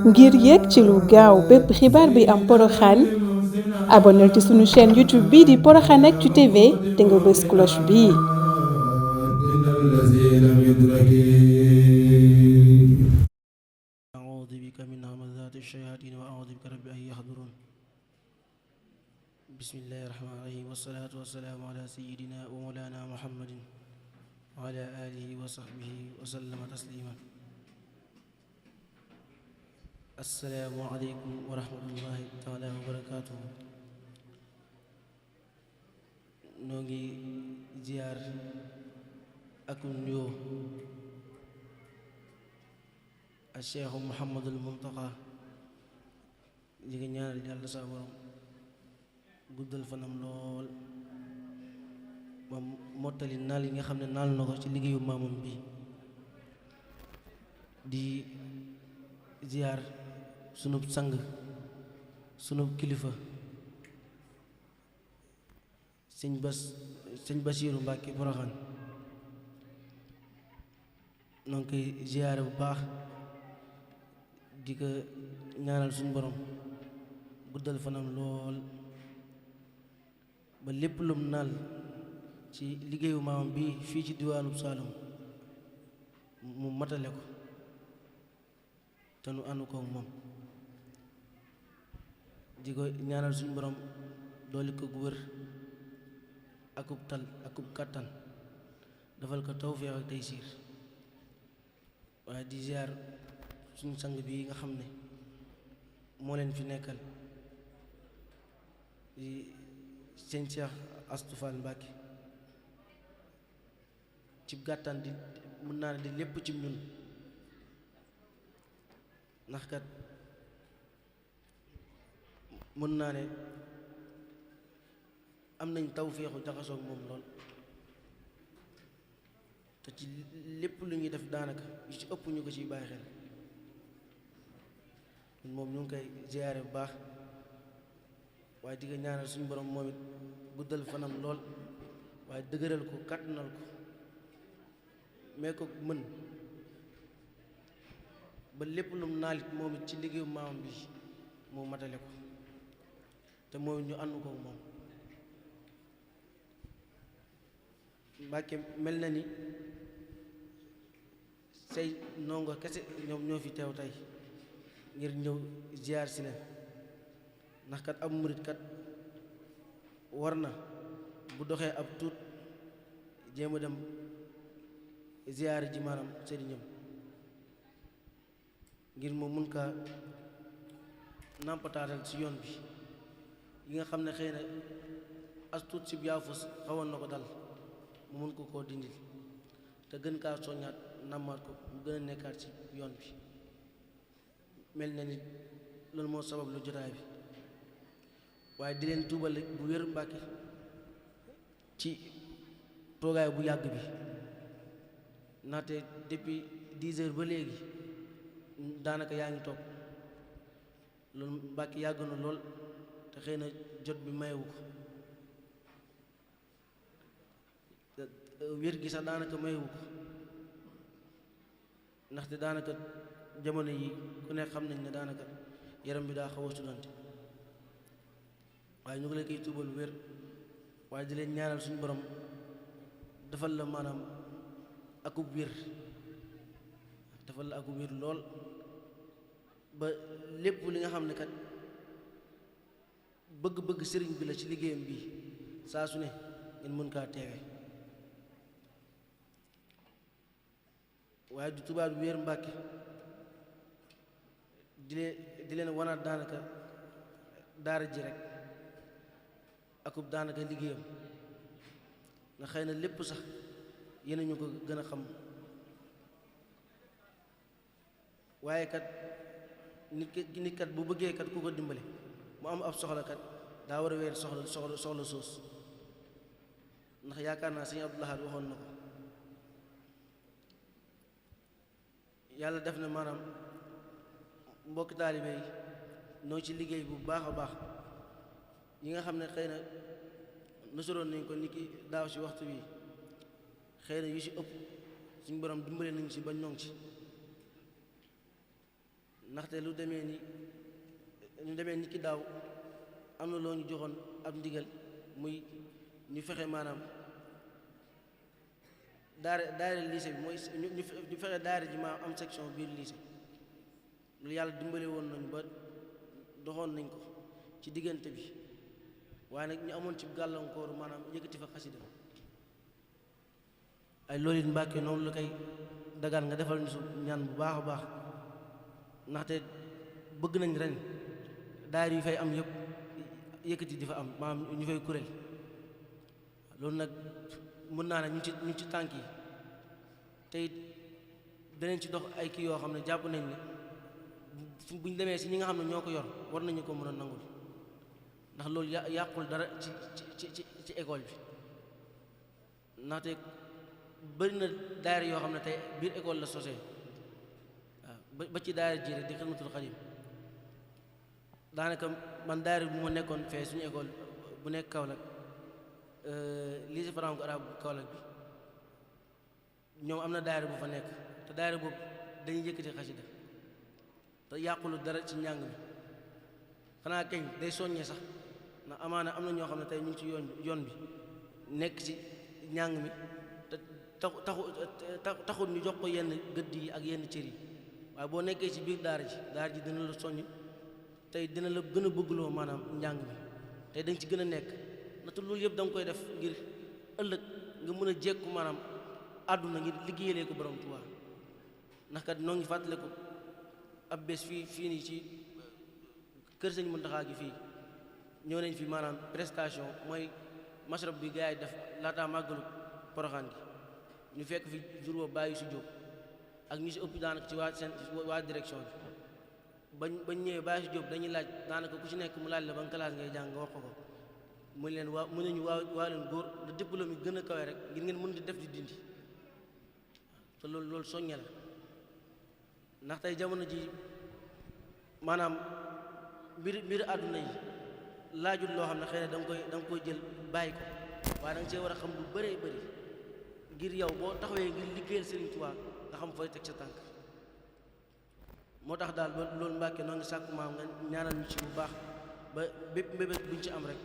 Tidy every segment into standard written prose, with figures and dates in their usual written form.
ngir yéeg ci lu gaaw bépp xibaar bi am Porokhane abonneel ci sunu chaîne YouTube bii di Porokhane Actu TV te nga bës cloche bii. أعوذ بك من همزات الشياطين وأعوذ بك رب أن يحضرون بسم الله الرحمن الرحيم والصلاة والسلام على سيدنا ومولانا محمد وعلى آله وصحبه وسلم تسليما السلام عليكم ورحمة الله تعالى وبركاته نوغي زيار أكون يو الشيخ محمد المنتقى جيغي ñaanal Yàlla sa borom guddal fanam lool ba mottali naal yi nga xam ne naal na ko ci liggéeyu maamam bi di ziar sunub sang sunub kilifa sëñ Basiiru Mbàkke Porokhane noo ngi koy ziare bu baax di ko ñaanal suñu borom guddal fanam lool ba lépp lum naal ci liggéeyu maamam bi fii ci diwaanub Saalum mu matale ko te nu ànd ko moom di ko ñaanal suñu borom dooli ko gu wér akub tal akub kàttan defal ko tawfeex ak taysiir waaye di ziar suñu sang bi nga xam ne moo leen fi nekkal di sëñ Cheikh Astou Fall Mbàkke ci gàttan di mën naa ne di lépp ci ñun ndax kat mën naa ne am nañ tawfeexu jaxasoog moom lool te ci lépp lu ñuy def daanaka yu ci ëpp ñu ko ciy bàyyi xel moom ñu ngi koy ziyaare bu baax waaye di ko ñaanal suñu borom moom it guddal fanam lool waaye dëgëral ko kàttanal ko mee ko mën ba lépp lum naalit moom it ci liggéeyu maamam bi moo matale ko te moom it ñu ànd ko moom Mbàkke mel na ni say ndongo kese ñoom ñoo fi teew tey ngir ñëw ziar si leen ndax kat ab murit kat war na bu doxee ab tuut jéem a dem ziar ji maanaam sëriñam ngir mu mun kaa nàmpataatal ci yoon bi yi nga xam ne xëy na as tuut si yaafus xawoon na ko dal mu mun ko koo dindil te gën kaa soññaat nàmmaat ko mu gën a nekkaat ci yoon bi mel na ni loolu moo sabab lu jotaay bi waaye di leen tuubal bu wér Mbàkke ci toogaay bu yàgg bi ndaxte depuis 10 heures ba léegi daanaka yaa ngi toog loolu Mbàkke yàgg na lool te xëy na jot bi mayewu ko wér gi sax daanaka mayewu ko ndaxte daanaka jamono yi ku ne xam nañ ne daanaka yaram bi daa xaw a sudante waaye ñu ngi la koy tuubal wér waaye di leen ñaanal suñu borom defal la maanaam akub wér defal la akub wér lool ba lépp li nga xam ne kat bëgg-bëgg sëriñ bi la ci liggéeyam bi saa su ne ngeen mën kaa teewe waaye du tubaab wéer Mbàkke di leen wanaat daanaka daara ji rek akub daanaka liggéeyam nga xëy na lépp sax yéen ñu ko gën a xam waaye kat nit kat bu bëggee kat ku ko dimbale mu am ab soxla kat daa war a weer soxla soos ndax yaakaar naa sëñ Abdou Lahad waxoon na ko yàlla def na maanaam mbokki taalibe yi noo ci liggéey bu baax a baax yi nga xam ne xëy na nasoroon nañ ko niki daaw ci waxtu wi xëy na yu ci ëpp suñu borom dimbale nañ ci ba ñoŋ ci ndaxte lu demee ni ki daaw am na loo ñu joxoon ab ndigal muy ñu fexe maanaam daara lycée bi mooy ñu fexe daara ji maa am section biir lycée lu yàlla dimbale woon nañu ba doxoon nañ ko ci diggante bi waaye nag ñu amoon ci gàllankooru maanaam yëkkati fa xasida ay loolu it Mbàkke noonu la koy dagaan nga defal ñu su ñaan bu baax a baax ndaxte bëgg nañ ren daara yu fay am yëpp yëkkati di fa am maanaam ñu fay kuréel loolu nag mën naa ne ñu ci tànk yi te it danañ ci dox ay kii yoo xam ne jàpp nañ ne bu ñu demee si ñi nga xam ne ñoo ko yor war nañu ko mën a nangul ndax loolu yàqul dara ci école bi ndaxte bëri na daara yoo xam ne tey biir école la sosee waaw ba ci daara ji rek di Xidmatul Xadim daanaka man daara bu ma nekkoon fee suñu école bu nekk Kaolack lycée franco-arabe bu Kaolack bi ñoom am na daara bu fa nekk te daara boobu dañuy yëkkati xasida te yàqulu dara ci njàng mi xanaa keñ day soññee sax ndax amaana am na ñoo xam ne tey ñu ngi ci yoon bi nekk ci njàng mi te taxul ñu jox ko yenn gëdd yi ak yenn cër yi waaye boo nekkee ci biir daara ji dina la soññ tey dina la gën a bëggloo maanaam njàng mi tey dañ ci gën a nekk ndaxte loolu yëpp da nga koy def ngir ëllëg nga mën a jekku maanaam àdduna ngir liggéeyalee ko borom Tuubaa ndax kat noo ngi fàttale ko ab bés fii nii ci kër Sëñ Muntaxaa gi fii ñëw nañ fi maanaam prestation mooy mashrab bi gars yi def laataa màggalu Poroxaan gi ñu fekk fi jour boobu bàyyi su jóg ak ñu si ëpp daanaka ci waa direction bi bañ ñëwee bàyyi su jóg dañuy laaj daanaka ku ci nekk mu laaj la ban classe ngay jàng nga wax ko mu leen mu ne ñu waa leen góor le diplôme yi gën a kawe rek ngir ngeen mën di def di dindi te loolu soññe la ndax tey jamono ji maanaam mbir àdduna yi laajul loo xam ne xëy na da nga koy jël bàyyi ko waaye da nga see war a xam lu bëree bëri ngir yow boo taxawee ngir liggéeyal Sëriñ Tuubaa nga xam fooy teg sa tànk moo tax daal ba loolu Mbàkke noo ngi sàkku maam nga ñaanal ñu ci bu baax ba bépp mbébét buñ ci am rek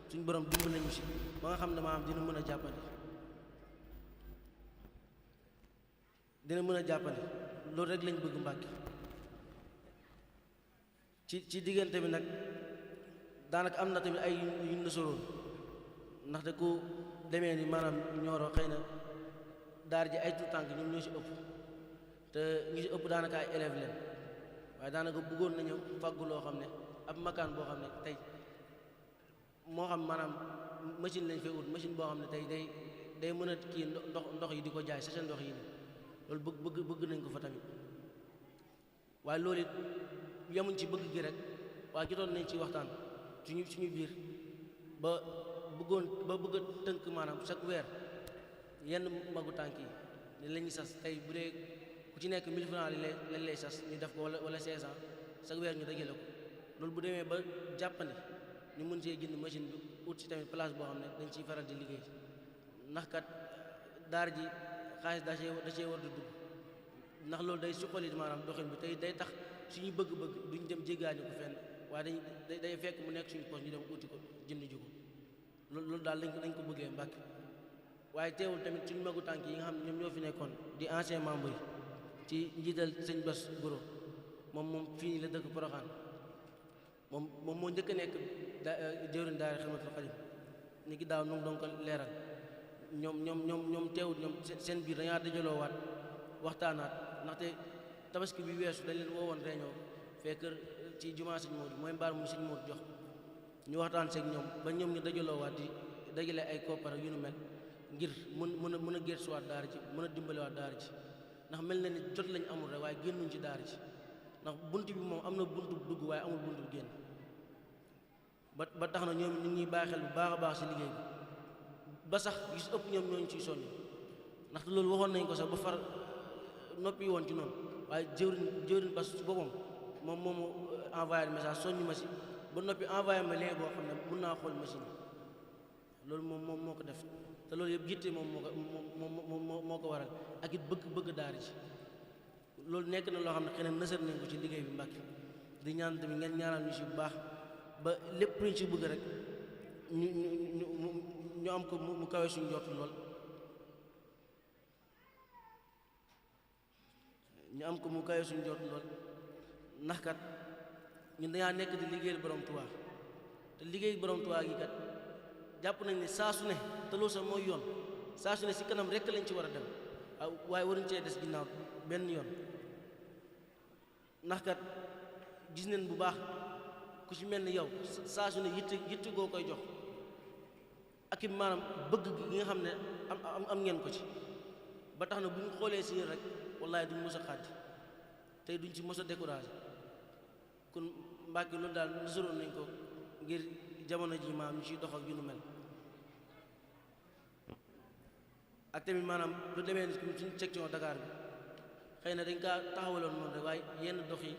suñ borom dimbal nañu si ba nga xam ne maam dina mën a jàppale loolu rek lañ bëgg Mbàkke ci diggante bi nag daanaka am na tamit ay yu ñu soroon ndaxte ku demee ni maanaam ñooro xëy na daar ji ay tout tànk ñoom ñoo si ëpp te ñu si ëpp daanaka ay élèves leen waaye daanaka bëggoon nañu fàggu loo xam ne ab makaan boo xam ne tey moo xam maanaam machine lañ fay ut machine boo xam ne tey day mën a kii ndox yi di ko jaay sachet ndox yi ne loolu bëgg nañ ko fa tamit waaye loolu it yemuñ ci bëgg gi rek waaye jotoon nañ ci waxtaan suñu biir ba bëgg a tënk maanaam chaque weer yenn magu tànk yi ne la ñuy sas tey bu dee ku ci nekk 1000 francs lañ lay sas ñu def ko wala 500 chaque weer ñu dajale ko loolu bu demee ba jàppandi ñu mën see jënd machine bi ut si tamit place boo xam ne dañ ciy faral di liggéey ndax kat daar ji xaalis da cee war di dugg ndax loolu day suqali maanaam doxin bi tey day tax suñu bëgg-bëgg duñ dem jéggaani ko fenn waaye day fekk mu nekk suñu poche ñu dem uti ko jënd ji ko loolu daal dañ ko bëggee Mbàkke waaye teewul tamit suñu magu tànk yi nga xam ne ñoom ñoo fi nekkoon di ancien membre yi ci njiital sëñ Bass Goro moom fii nii la dëkk Poroxaan moom moo njëkk a nekk jëwriñ daara Xidmatul Xadim ni ki daaw nu doon ko leeral ñoom teewul ñoom seen biir dañaa dajaloo waat waxtaanaat ndaxte tabaski bi weesu dañ leen woowoon réunion fekk ci jumaa sëñ Moodu mooy mbaar mu sëñ Moodu jox ñu waxtaan seeg ñoom ba ñoom ñu dajaloo waat di dajale ay koppar yu nu mel ngir mën a gëstuwaat daara ji mën a dimbaliwaat daara ji ndax mel na ni jot lañ amul rek waaye génnuñ ci daara ji ndax bunt bi moom am na buntu dugg waaye amul buntu génn ba tax na ñoom ñu ngi bàyyi xel bu baax a baax si liggéey bi ba sax gis ëpp ñoom ñooñu ciy sonn ndaxte loolu waxoon nañ ko sax ba far noppi woon ci noonu waaye jëwriñ Bass ci boppam moom envoyé message soññu ma si ba noppi envoyé ma lien boo xam ne mun naa xool machine loolu moom moo ko def te loolu yëpp yitte moom moo ko waral ak it bëgg daara ji loolu nekk na loo xam ne xëy na nësër nañ ko ci liggéey bi Mbàkke di ñaan tamit ngeen ñaanal ñu si bu baax ba lépp luñ ci bëgg rek ñu am ko mu kawe suñu jot lool ñu am ko mu kawe suñu jot lool ndax kat ñun dañaa nekk di liggéeyal borom Tuubaa te liggéey borom Tuubaa gi kat jàpp nañ ne saa su ne te loolu sax mooy yoon saa su ne si kanam rekk lañ ci war a dem waaye waruñ cee des ginnaaw benn yoon ndax kat gis nañ bu baax ku ci mel ni yow saa su ne yitte goo koy jox ak i maanaam bëgg gi nga xam ne am ngeen ko ci ba tax na bu ñu xoolee si yéen rek wallaahi duñ mos a xàddi tey duñ ci mos a découragé kon Mbàkke loolu daal nësaroon nañ ko ngir jamono ji maam ñu ciy dox ak yu nu mel ak tamit maanaam lu demee ni suñu section Dakar bi xëy na dañ kaa taxawaloon noonu rek waaye yenn dox yi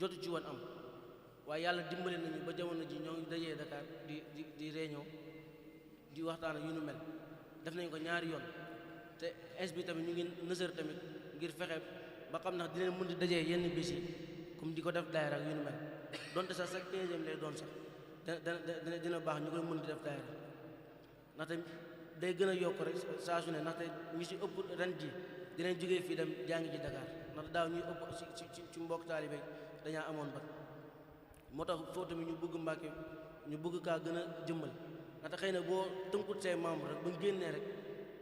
jotu ci woon am waaye yàlla dimbale nañu ba jamono ji ñoo ngi dajee Dakar di réunion di waxtaan ak yu nu mel def nañ ko ñaari yoon te es bi tamit ñu ngi nësër tamit ngir fexe ba xam ndax dinañ mën di dajee yenn bis yi comme di ko def daayira ak yu nu mel donte sax chaque 15e lay doon sax dina baax ñu koy mën di def daayira ndaxte day gën a yokk rek saa su ne ndaxte ñu si ëpp ren ji dinañ jógee fii dem jàngi ji Dakar ndaxte daaw ñuy ëpp ci mbokk taalibe dañaa amoon bat moo tax foofu tamit ñu bëgg Mbàkke ñu bëgg kaa gën a jëmmal ndaxte xëy na boo tënkut say membre rek buñ génnee rek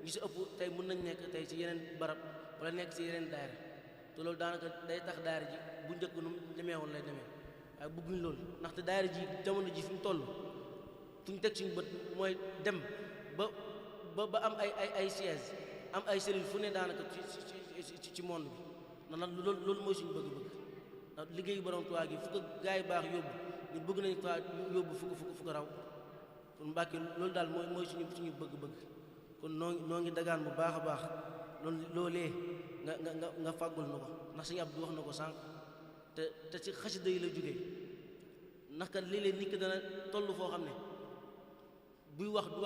ñu si ëpp tey mën nañ nekk tey ci yeneen barab wala nekk si yeneen daayira te loolu daanaka day tax daayira ji bu njëkk nu mu demee woon lay demee waaye bëgguñ loolu ndaxte daayira ji jamono ji fi mu toll fu ñu teg suñu bët mooy dem ba am ay siège am ay cellule fu ne daanaka ci monde bi ndax loolu mooy suñu bëgg-bëgg ndax liggéeyu borom Tuubaa gi fu ko gaa yi baax yóbbu ñu bëgg nañ faa yóbbu fu ko raw kon Mbàkke loolu daal mooy suñu bëgg-bëgg kon noo ngi dagaan bu baax a baax loolee nga fàggul na ko ndax Sëñ Abdu wax na ko sànq te ci xasida yi la jógee ndax kat léeg-léeg nit ki dana toll foo xam ne buy wax du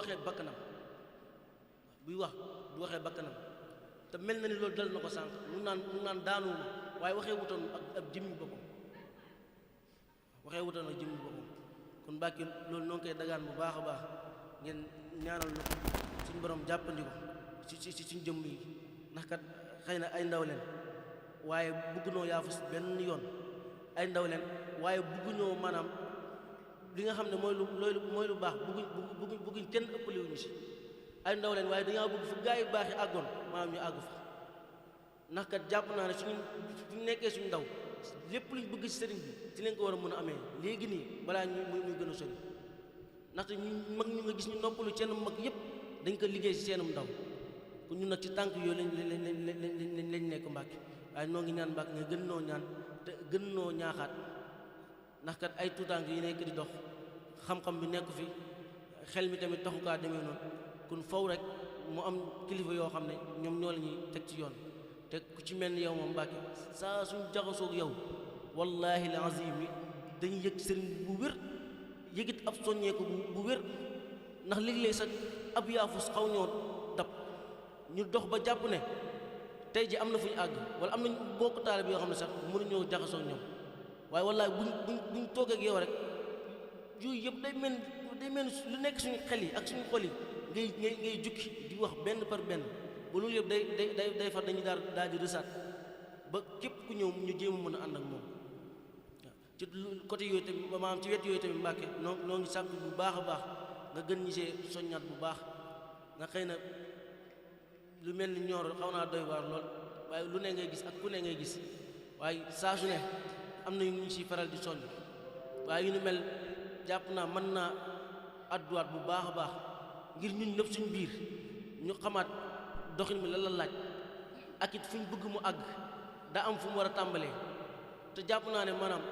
waxee bakkanam te mel na ni loolu dal na ko sànq mu naan daanuwuma waaye waxee wutoon ak ab jëmmi boppam kon Mbàkke loolu noo ngi koy dagaan bu baax a baax ngeen ñaanal na ko suñu borom jàppandi ko ci suñu jëmm yi ndax kat xëy na ay ndaw leen waaye buggunoo yaafus benn yoon ay ndaw leen waaye bugguñoo maanaam li nga xam ne mooy lu baax bugguñ kenn ëppalewuñu si ay ndaw leen waaye dañoo bëgg fu gaa yi baax yi àggoon maanaam ñu àgg fa ndax kat jàpp naa ne suñu nekkee suñu ndaw lépp luñ bëgg ci sëriñ bi ci leen ko war a mën a amee léegi nii balaa muy gën a sori ndaxte ñu mag ñu nga gis ñu noppalu seen mag yépp dañ ko liggéey ci seenum ndaw kon ñun nag ci tànk yooyu lañ nekk Mbàkke waaye noo ngi ñaan Mbàkke nga gën noo ñaan te gën noo ñaaxaat ndax kat ay tuutànk yi nekk di dox xam-xam bi nekk fi xel mi tamit taxukaa demee noonu kon faw rek mu am kilifa yoo xam ne ñoom ñoo la ñuy teg ci yoon te ku ci mel ni yow moom Mbàkke saa suñ jaxasoog yow wallaahi al azim yi dañuy yëg sëriñ bu wér yëgit ab soññeeku bu wér ndax léeg-léeg sax ab yaafus xaw ñoo dab ñu dox ba jàpp ne tey ji am na fu ñu àgg wala am nañ bokk taalibe yoo xam ne sax mënuñoo jaxasoog ñoom waaye wallaahi buñ toogee ak yow rek yooyu yëpp day mel lu nekk suñu xel yi ak suñu xol yi ngay jukki di wax benn par benn ba loolu yëpp day far dañuy daal di rësaat ba képp ku ñëw ñu jéem a mën a ànd ak moom waaw ci côté yooyu tamit maanaam ci wet yooyu tamit Mbàkke noo ngi sàkk bu baax a baax nga gën ñi see soññaat bu baax nga xëy na lu mel ni ñoor xaw naa doy waar lool waaye lu ne ngay gis ak ku ne ngay gis waaye saa su ne am na ñu siy faral di soññ waaye yu nu mel jàpp naa mën naa adduwaat bu baax a baax ngir ñun ñëpp suñu biir ñu xamaat doxin mi lan la laaj ak it fu ñu bëgg mu àgg daa am fu mu war a tàmbalee te jàpp naa ne maanaam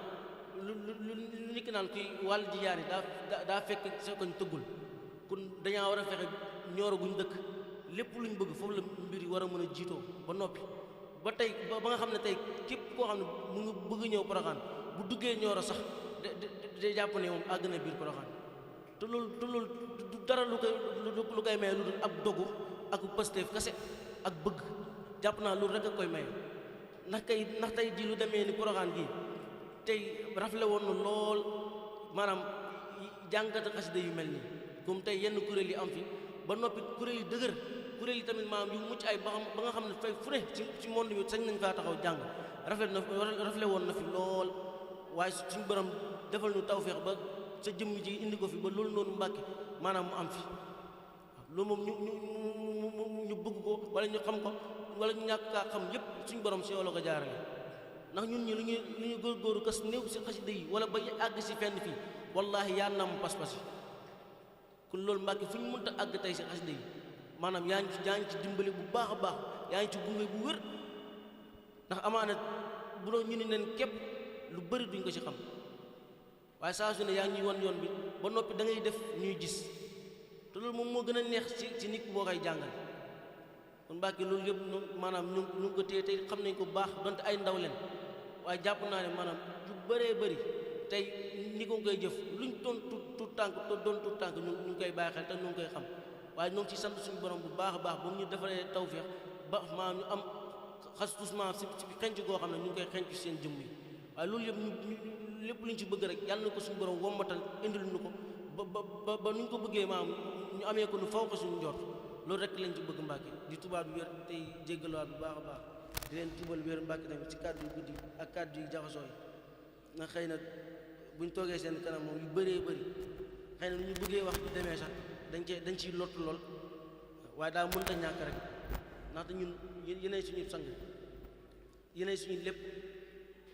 lu nit ki naan kuy wàll ji yaani daa fekk sa koñ tëggul kon dañaa war a fexe ñooro guñ dëkk lépp luñ bëgg foofu la mbir yi war a mën a jiitoo ba noppi ba tey ba nga xam ne tey képp koo xam ne mu ngi bëgg ñëw Porokhane bu duggee ñooro sax day jàpp ne moom àgg na biir Porokhane te loolu du dara lu koy maye lu dul ab dogu ak Pastef kase ak bëgg jàpp naa loolu rek a koy maye ndax tey ji lu demee ni Porokhane gi tey rafle woon na lool maanaam jàngkati xasida yu mel nii comme tey yenn kuréel yi am fi ba noppi kuréel yi dëgër kuréel yi tamit maanaam yu mucc ay ba nga xam ne fay fu ne ci monde bi sañ nañ faa taxaw jàng rafle woon na fi lool waaye suñu borom defal ñu tawféex ba sa jëmm ji indi ko fi ba loolu noonu Mbàkke maanaam mu am fi loolu moom ñu bëgg ko wala ñu xam ko wala ñu ñàkk kaa xam yépp suñu borom si yow la ko jaarale ndax ñun ñi lu ñu góorgóoru kas néew si xasida yi wala ba àgg si fenn fii wallahi yaa nam pas-pas yi kon loolu Mbàkke fu ñu mënta àgg tey si xasida yi maanaam yaa ngi ci dimbali bu baax a baax yaa ngi ci gunge bu wér ndax amaana bu doon ñu ni nen képp lu bëri duñ ko ci xam waaye saa su ne yaa ngi ñuy wan yoon bi ba noppi da ngay def ñuy gis te loolu moom moo gën a neex ci nit boo koy jàngal kon Mbàkke loolu yëpp maanaam ñu ko téye tey xam nañ ko bu baax donte ay ndaw leen waaye jàpp naa ne maanaam yu bëree bëri tey ni ko koy jëf luñ doon tuut tànk ñu ngi koy bàyyi xel te ñu ngi koy xam waaye ñoo ngi ci sant suñu borom bu baax a baax ba mu ñu defaree tawféex ba maanaam ñu am xastusment si xenc goo xam ne ñu ngi koy xenc seen jëmm yi waaye loolu yëpp lépp luñ ci bëgg rek yàlla na ko suñu borom wommatal indil ñu ko ba nuñ ko bëggee maanaam ñu amee ko nu faw ko suñu njort loolu rek lañ ci bëgg Mbàkke di tubaab bi wér tey jéggalawaat bu baax a baax di leen tubal wér Mbàkke tamit ci kàddu yu guddi ak kàddu yu jaxasoo yi nga xëy na buñ toogee seen kanam moom yu bëree bëri xëy na lu ñu bëggee wax du demee sax dañ ciy lottu lool waaye daa mënta ñàkk rek ndaxte ñun yéenay suñu sang yéenay suñu lépp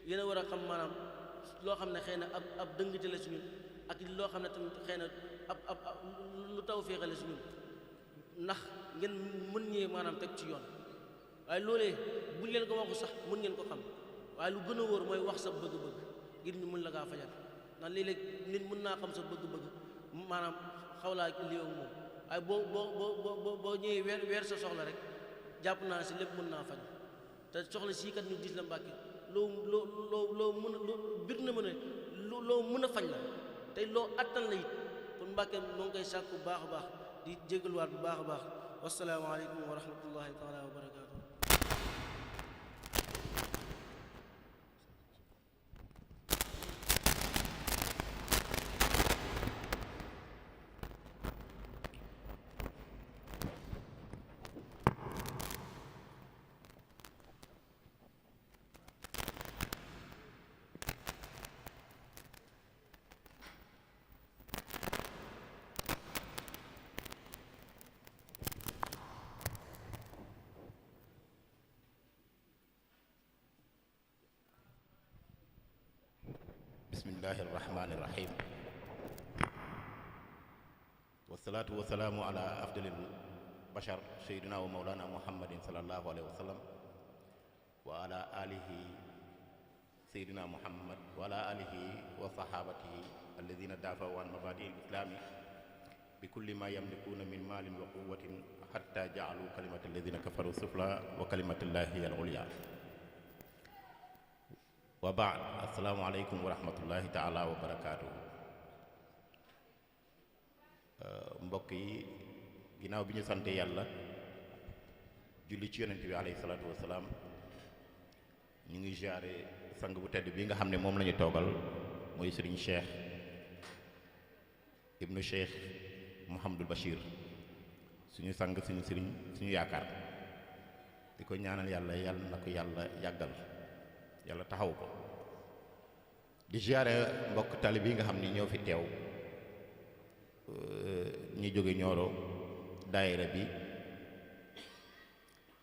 yéen a war a xam maanaam loo xam ne xëy na ab dëngte la suñu ak loo xam ne tamit xëy na ab lu taw féexale suñu ndax ngeen mën ñee maanaam teg ci yoon waaye loolee buñ leen ko waxu sax mën ngeen ko xam waaye lu gën a wóor mooy wax sa bëgg-bëgg ngir ñu mën la kaa fajal ndax léeg-léeg nit mën naa xam sa bëgg-bëgg maanaam xaw laa lii ak moom waaye boo ñëwee weer sa soxla rek jàpp naa si lépp mën naa faj te soxla sii kat ñu gis la Mbàkke loo mën a loo bir na mën a loo mën a faj la tey loo attan la it kon Mbàkke moo ngi koy sàkk bu baax a baax di jégaluwaat bu baax a baax wasalaamaaleykum wa rahmatullahi taala wa barakaatu. bismillahi irrahmani irrahim wasalaatu wasalaamu ala afdalil bashar seydina wa maulana muhammadin sallallahu alayhi wa sallam wa ala alihi seydina muhammad wa ala alihi wa sahabatihi alladina daafaw an mabadi alislami bi kulli ma yamlikuuna min maalin wa quwatin hatta jaalu kalimata alladina kafaru sufla wa kalimatullahi al ulya wa baad asalaamaaleykum wa rahmatullahi taala wa barakaatu mbokk yi ginnaaw bi ñu sante yàlla julli ci yonent bi alayhi salaatu wasalaam ñu ngi jaare sang bu tedd bi nga xam ne moom la ñu toogal mooy sëriñ cheikh ibnu cheikh Mouhamadul Bachir suñu sang suñu sëriñ suñu yaakaar di ko ñaanal yàlla na ko yàlla yàggal yàlla taxaw ko di ziare mbokk talib yi nga xam ni ñoo fi teew ñi jóge Nioro daayira bi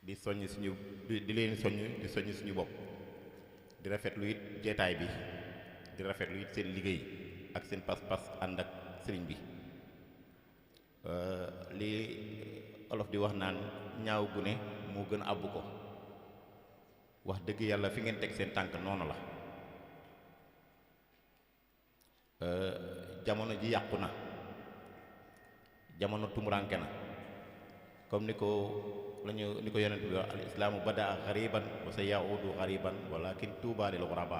di soññ suñu di leen soññ di soññ suñu bopp di rafetlu it jeetaay bi di rafetlu it seen liggéey ak seen pas-pas ànd ak sëriñ bi li olof di wax naan ñaaw gune moo gën a àbb ko wax dëgg yàlla fi ngeen teg seen tànk noonu la jamono ji yàqu na jamono tumuranke na comme ni ko yonent bi wax al islaamu badaa xariban wa sa yaudu xariban walakin tuuba lil xuraba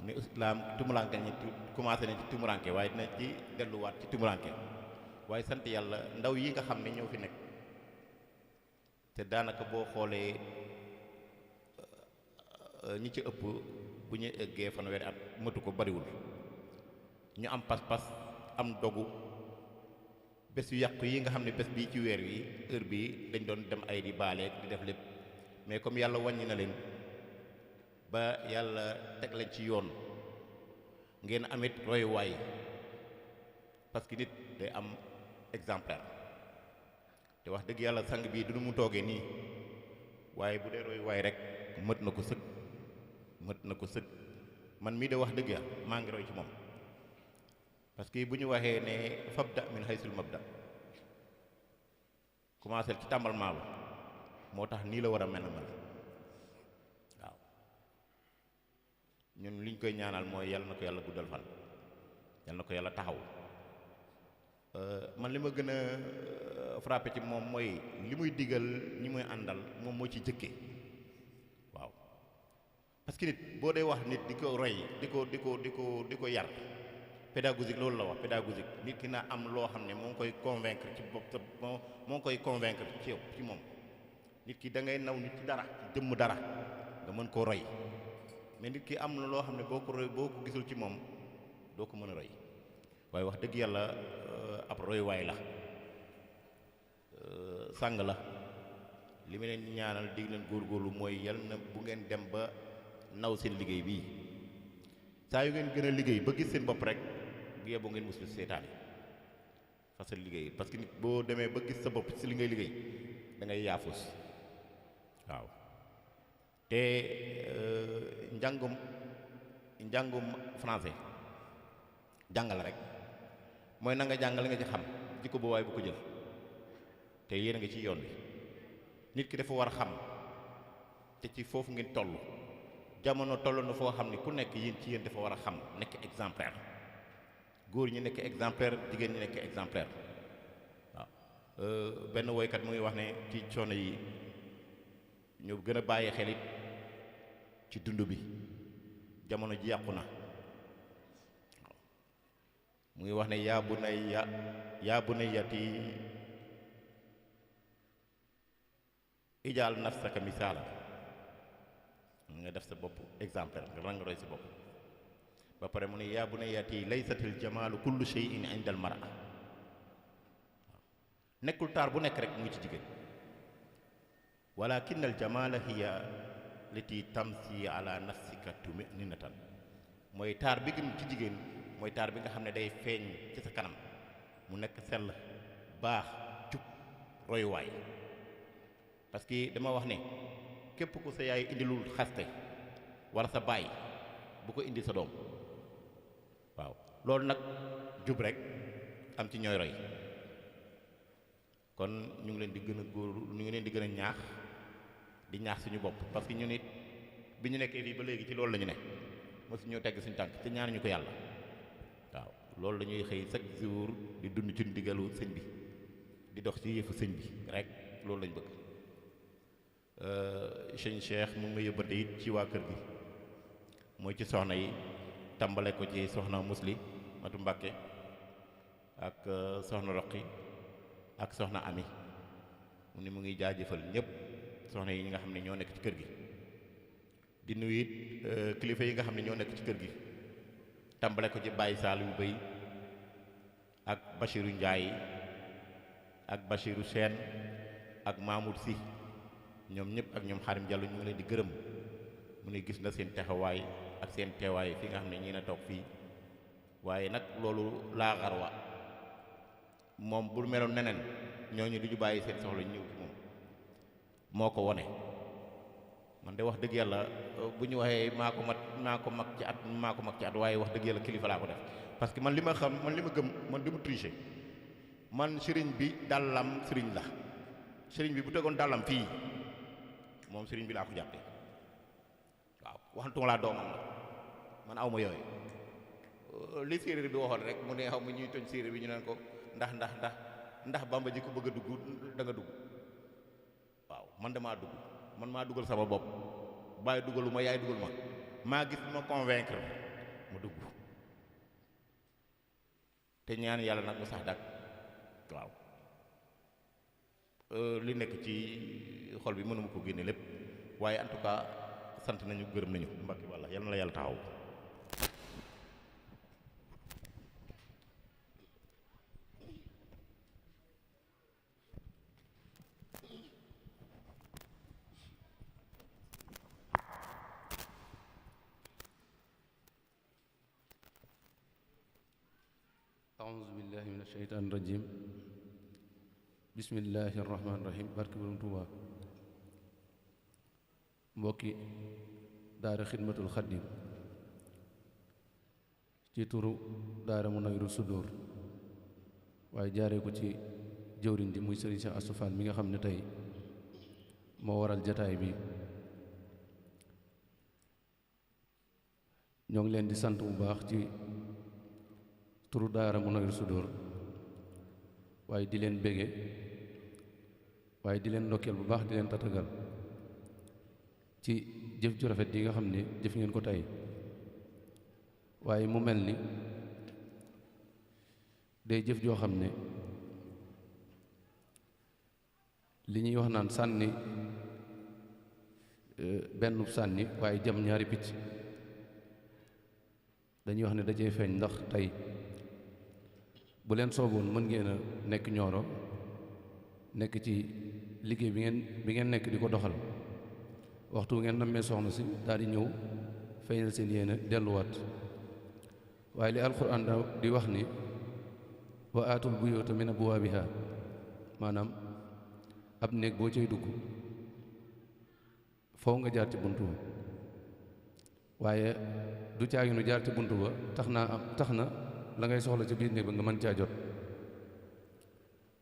ni islaam tumuranke ñi commencé nañ ci tumuranke waaye dina ci delluwaat ci tumuranke waaye sant yàlla ndaw yi nga xam ne ñoo fi nekk te daanaka boo xoolee ñi ci ëpp bu ñu eggee fanweeri at matu ko bariwul ñu am pas-pas am dogu bés yu yàqu yi nga xam ne bés bii ci weer wi heure bii dañ doon dem ay di baaleeg di def lépp mais comme yàlla wàññi na leen ba yàlla teg leen ci yoon ngeen amit royuwaay parce que nit day am exemplaire te wax dëgg yàlla sang bii du mu toogee nii waaye bu dee royuwaay rek mët na ko sëg man mii de wax dëgg yàlla maa ngi roy ci moom parce que bu ñu waxee ne fabda min haysul mabda commencé ci tàmbalement ba moo tax nii la war a mel waaw ñun liñ koy ñaanal mooy yàlla na ko yàlla guddal fan yàlla na ko yàlla taxaw man li ma gën a frappé ci moom mooy li muy digal ñi muy àndal moom moo ci jëkke waaw parce que nit boo dee wax nit di ko roy di ko yar pédagogique loolu la wax pédagogique nit ki na am loo xam ne moo ngi koy convaincre ci bopp moo ngi koy convaincre ci yow ci moom nit ki da ngay naw nit ci dara ci jëmm dara nga mën koo roy mais nit ki am na loo xam ne boo ko roy boo ko gisul ci moom doo ko mën a roy waaye wax dëgg yàlla ab royuwaay la sàng la li ma leen ñaanal dig leen góorgóorlu mooy yal na bu ngeen dem ba naw seen liggéey bii saa yu ngeen gën a liggéey ba gis seen bopp rek bu yeboo ngeen muslu seetaan yi fasal liggéey parce que nit boo demee ba gis sa bopp ci li ngay liggéey da ngay yaafus waaw te njàngum français jàngal rek mooy na nga jàngal nga ci xam jikko bu waay bu ko jël te yéen a ngi ci yoon bi nit ki dafa war a xam te ci foofu ngeen toll jamono toll na foo xam ne ku nekk yéen ci yéen dafa war a xam nekk exemplaire góor ñi nekk exemplaire jigéen ñi nekk exemplaire waaw benn woykat mu ngi wax ne ci coono yi ñu gën a bàyyi xel it ci dund bi jamono ji yàqu na mu ngi wax ne yaa bunayyati ijaal nafsaka misaala nga def sa bopp exemplaire nga rang roy sa bopp ba pare mu ne yaa bunayyati laysatil jamaalu kullu shay'in inda al mar'a nekkul taar bu nekk rek mu ngi ci jigéen walakin al jamaala hiya lati tamsi ala nafsika tumaninatan mooy taar bi gën ci jigéen mooy taar bi nga xam ne day feeñ ci sa kanam mu nekk sell baax jub royuwaay parce que dama wax ne képp ku sa yaay indilul xaste wala sa baay bu ko indi sa doom waaw loolu nag jub rek am ci ñooy roy kon ñu ngi leen di gën a góor ñu ngi leen di gën a ñaax suñu bopp parce que ñu nit bi ñu nekkee fii ba léegi ci loolu la ñu ne mosu ñoo tegg suñu tànk te ñaanuñu ko yàlla waaw loolu la ñuy xëy chaque jour di dund ci ndigalu sëñ bi di dox ci yëfu sëñ bi rek loolu lañ bëgg sëñ Cheikh mu ngi ma yóbbante it ci waa kër gi mooy ci soxna yi tàmbale ko ci soxna Musli Matu Mbàkke ak soxna Roqi ak soxna Ami mu ni mu ngi jaajëfal ñëpp soxna yi nga xam ne ñoo nekk ci kër gi di nuyu it kilifa yi nga xam ne ñoo nekk ci kër gi tàmbale ko ci Baye Saliou Bey ak Bachirou Ndiaye ak Bachirou Sène ak Mamoud Sy ñoom ñëpp ak ñoom Xarim Diallo ñu ngi leen di gërëm mu ne gis na seen taxawaay ak seen teewaay fi nga xam ne ñii na toog fii waaye nag loolu laa xarwa moom bu meloon neneen ñooñu du ñu bàyyi seen soxla ñëw ci moom moo ko wone man de wax dëgg yàlla bu ñu waxee maa ko mag ci at waaye wax dëgg yàlla kilifa laa ko def parce que man li ma xam man li ma gëm man du ma tricher man sëriñ bi dàllam sëriñ la sëriñ bi bu tegoon dàllam fii moom sëriñ bi laa ko jàppee waaw waxantuma laa doomam nag man awma yooyu li séeréer bi waxoon rek mu ne xaw ma ñuy toñ séeréer bi ñu naan ko ndax bamba ji ko bëgg a dugg da nga dugg waaw man damaa dugg man maa dugal sama bopp bàyyi dugalu ma yaay dugal ma maa gis ma convaincre ma dugg te ñaan yàlla nag mu sax dak waaw li nekk ci xol bi mënuma ko génne lépp waaye en tout cas sant nañu gërëm nañu Mbàkke walla yal na la yàlla taxaw. aouzu billahi min asheytaani rajim bismillahi rahmaani rahim barke borom Tuuba mbokki daara xidmatul xaddim ci turu daara Munawwirus Sudur waaye jaaree ko ci jëwriñ ji muy sëriñ Cheikh Astou Fall mi nga xam ne tey moo waral jataay bi ñoo ngi leen di sant bu baax ci turu daara Munawwirus Sudur waaye di leen bége waaye di leen ndokkeel bu baax di leen tatagal ci jëf ju rafet yi nga xam ne jëf ngeen ko tey waaye mu mel ni day jëf joo xam ne li ñuy wax naan sànni benn sànni waaye jam ñaari picc dañuy wax ne da cee feeñ ndax tey bu leen sooboon mën ngeen a nekk ñooro nekk ci liggéey bi ngeen nekk di ko doxal waxtu ngeen nammee soxna si daal di ñëw feeñal seen yéene delluwaat waaye li alxuraan da di wax ni wa aatul buyuuta min abwaabiha maanaam ab néeg boo cay dugg foo nga jaar ci buntu ba waaye du caaginu jaar ci buntu ba tax na la ngay soxla ci biir néeg ba nga mën caa jot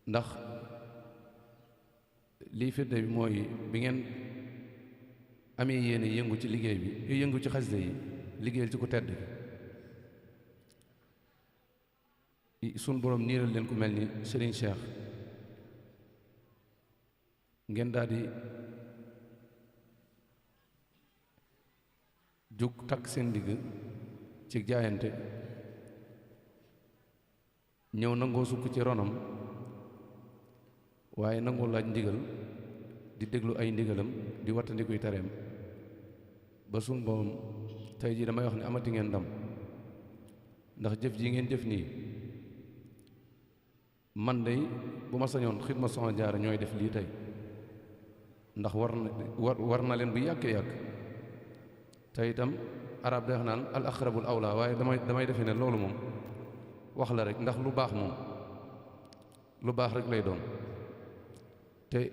ndax lii firnde bi mooy bi ngeen amee yéene yëngu ci liggéey bi yëngu ci xasida yi liggéeyal ci ku tedd sun borom niiral leen ku mel ni Serigne Cheikh ngeen daal di jóg takk seen digg ci jaayante ñëw nangoo sukk ci ronam waaye nangoo laaj ndigal di déglu ay ndigalam di wattandikuy tareem ba sun borom tey jii damay wax ne amati ngeen ndam ndax jëf ji ngeen jëf nii man day bu ma sañoon Xidma Soxna Jaara ñooy def lii tey ndax war na leen bu yàgg-yàgg te itam arab day wax naan al aqrabul awla waaye damay defe ne loolu moom wax la rek ndax lu baax moom lu baax rek lay doon te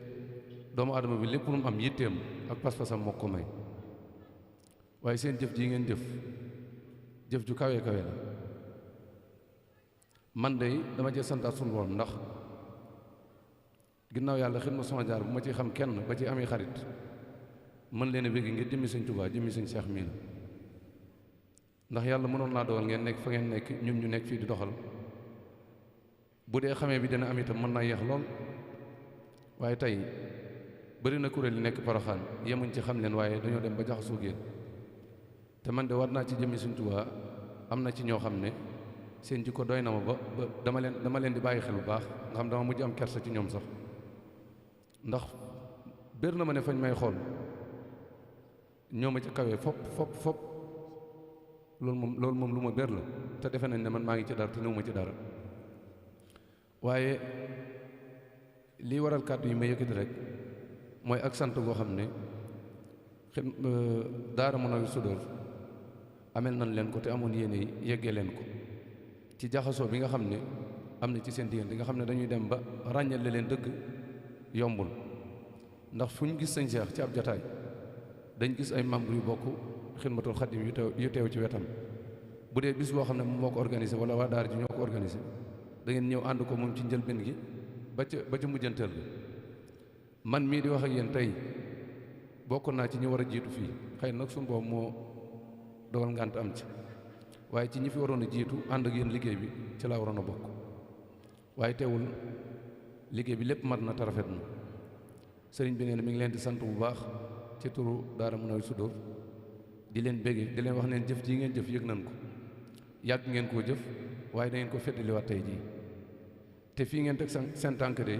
doomu aadama bi lépp lu mu am yitteem ak pas-pasam moo ko may waaye seen jëf ji ngeen jëf ju kawe kawe la man de dama cee santaat sunu borom ndax ginnaaw yàlla Xidma Soxna Jaara bu ma ci xam kenn ba ci amee xarit mën leen a bëgg ngir jëmmi Sëñ Tuubaa jëmmi Sëñ Seex mii la ndax yàlla mënoon naa dogal ngeen nekk fa ngeen nekk ñun ñu nekk fii di doxal bu dee xamee bi dina am itam mën naa yeex lool waaye tey bëri na kuréel yi nekk Poroxaan yemuñ ci xam leen waaye dañoo dem ba jaxasoo génn te man de war naa ci jëmmi Sëñ Tuubaa am na ci ñoo xam ne seen jikko doy na ma ba dama leen di bàyyi xel bu baax nga xam dama mujj am kersa ci ñoom sax ndax bér na ma ne fañ may xool ñoo ma ca kawe fop loolu moom lu ma bér la te defe nañ ne man maa ngi ci dara te néew ma ci dara waaye lii waral kàddu yi ma yëkkati rek mooy ak sant goo xam ne daara Munawwirus Sudur amel nañ leen ko te amoon yéene yeggee leen ko ci jaxasoo bi nga xam ne am na ci seen diggante nga xam ne dañuy dem ba ràññale leen dëgg yombul ndax fu ñu gis sëñ Cheikh ci ab jataay dañ gis ay membres yu bokk Xidmatul Xaddim yu teew ci wetam bu dee bis boo xam ne moom moo ko organisé wala waa daara ji ñoo ko organisé da ngeen ñëw ànd ko moom ci njëlbéen gi ba ca mujjanteel bi man mii di wax ak yéen tey bokk naa ci ñi war a jiitu fii xëy nag suñu boobu moo dogal ngànt am ci waaye ci ñi fi waroon a jiitu ànd ak yéen liggéey bi ci laa waroon a bokk waaye teewul liggéey bi lépp mat na te rafet na sëriñ bi nee na mi ngi leen di sant bu baax ci turu daara Munawwirus Sudur di leen béggee di leen wax neen jëf ji ngeen jëf yëg nañ ko yàgg ngeen koo jëf waaye da ngeen ko feddaliwaat tey jii te fii ngeen teg seen tànk de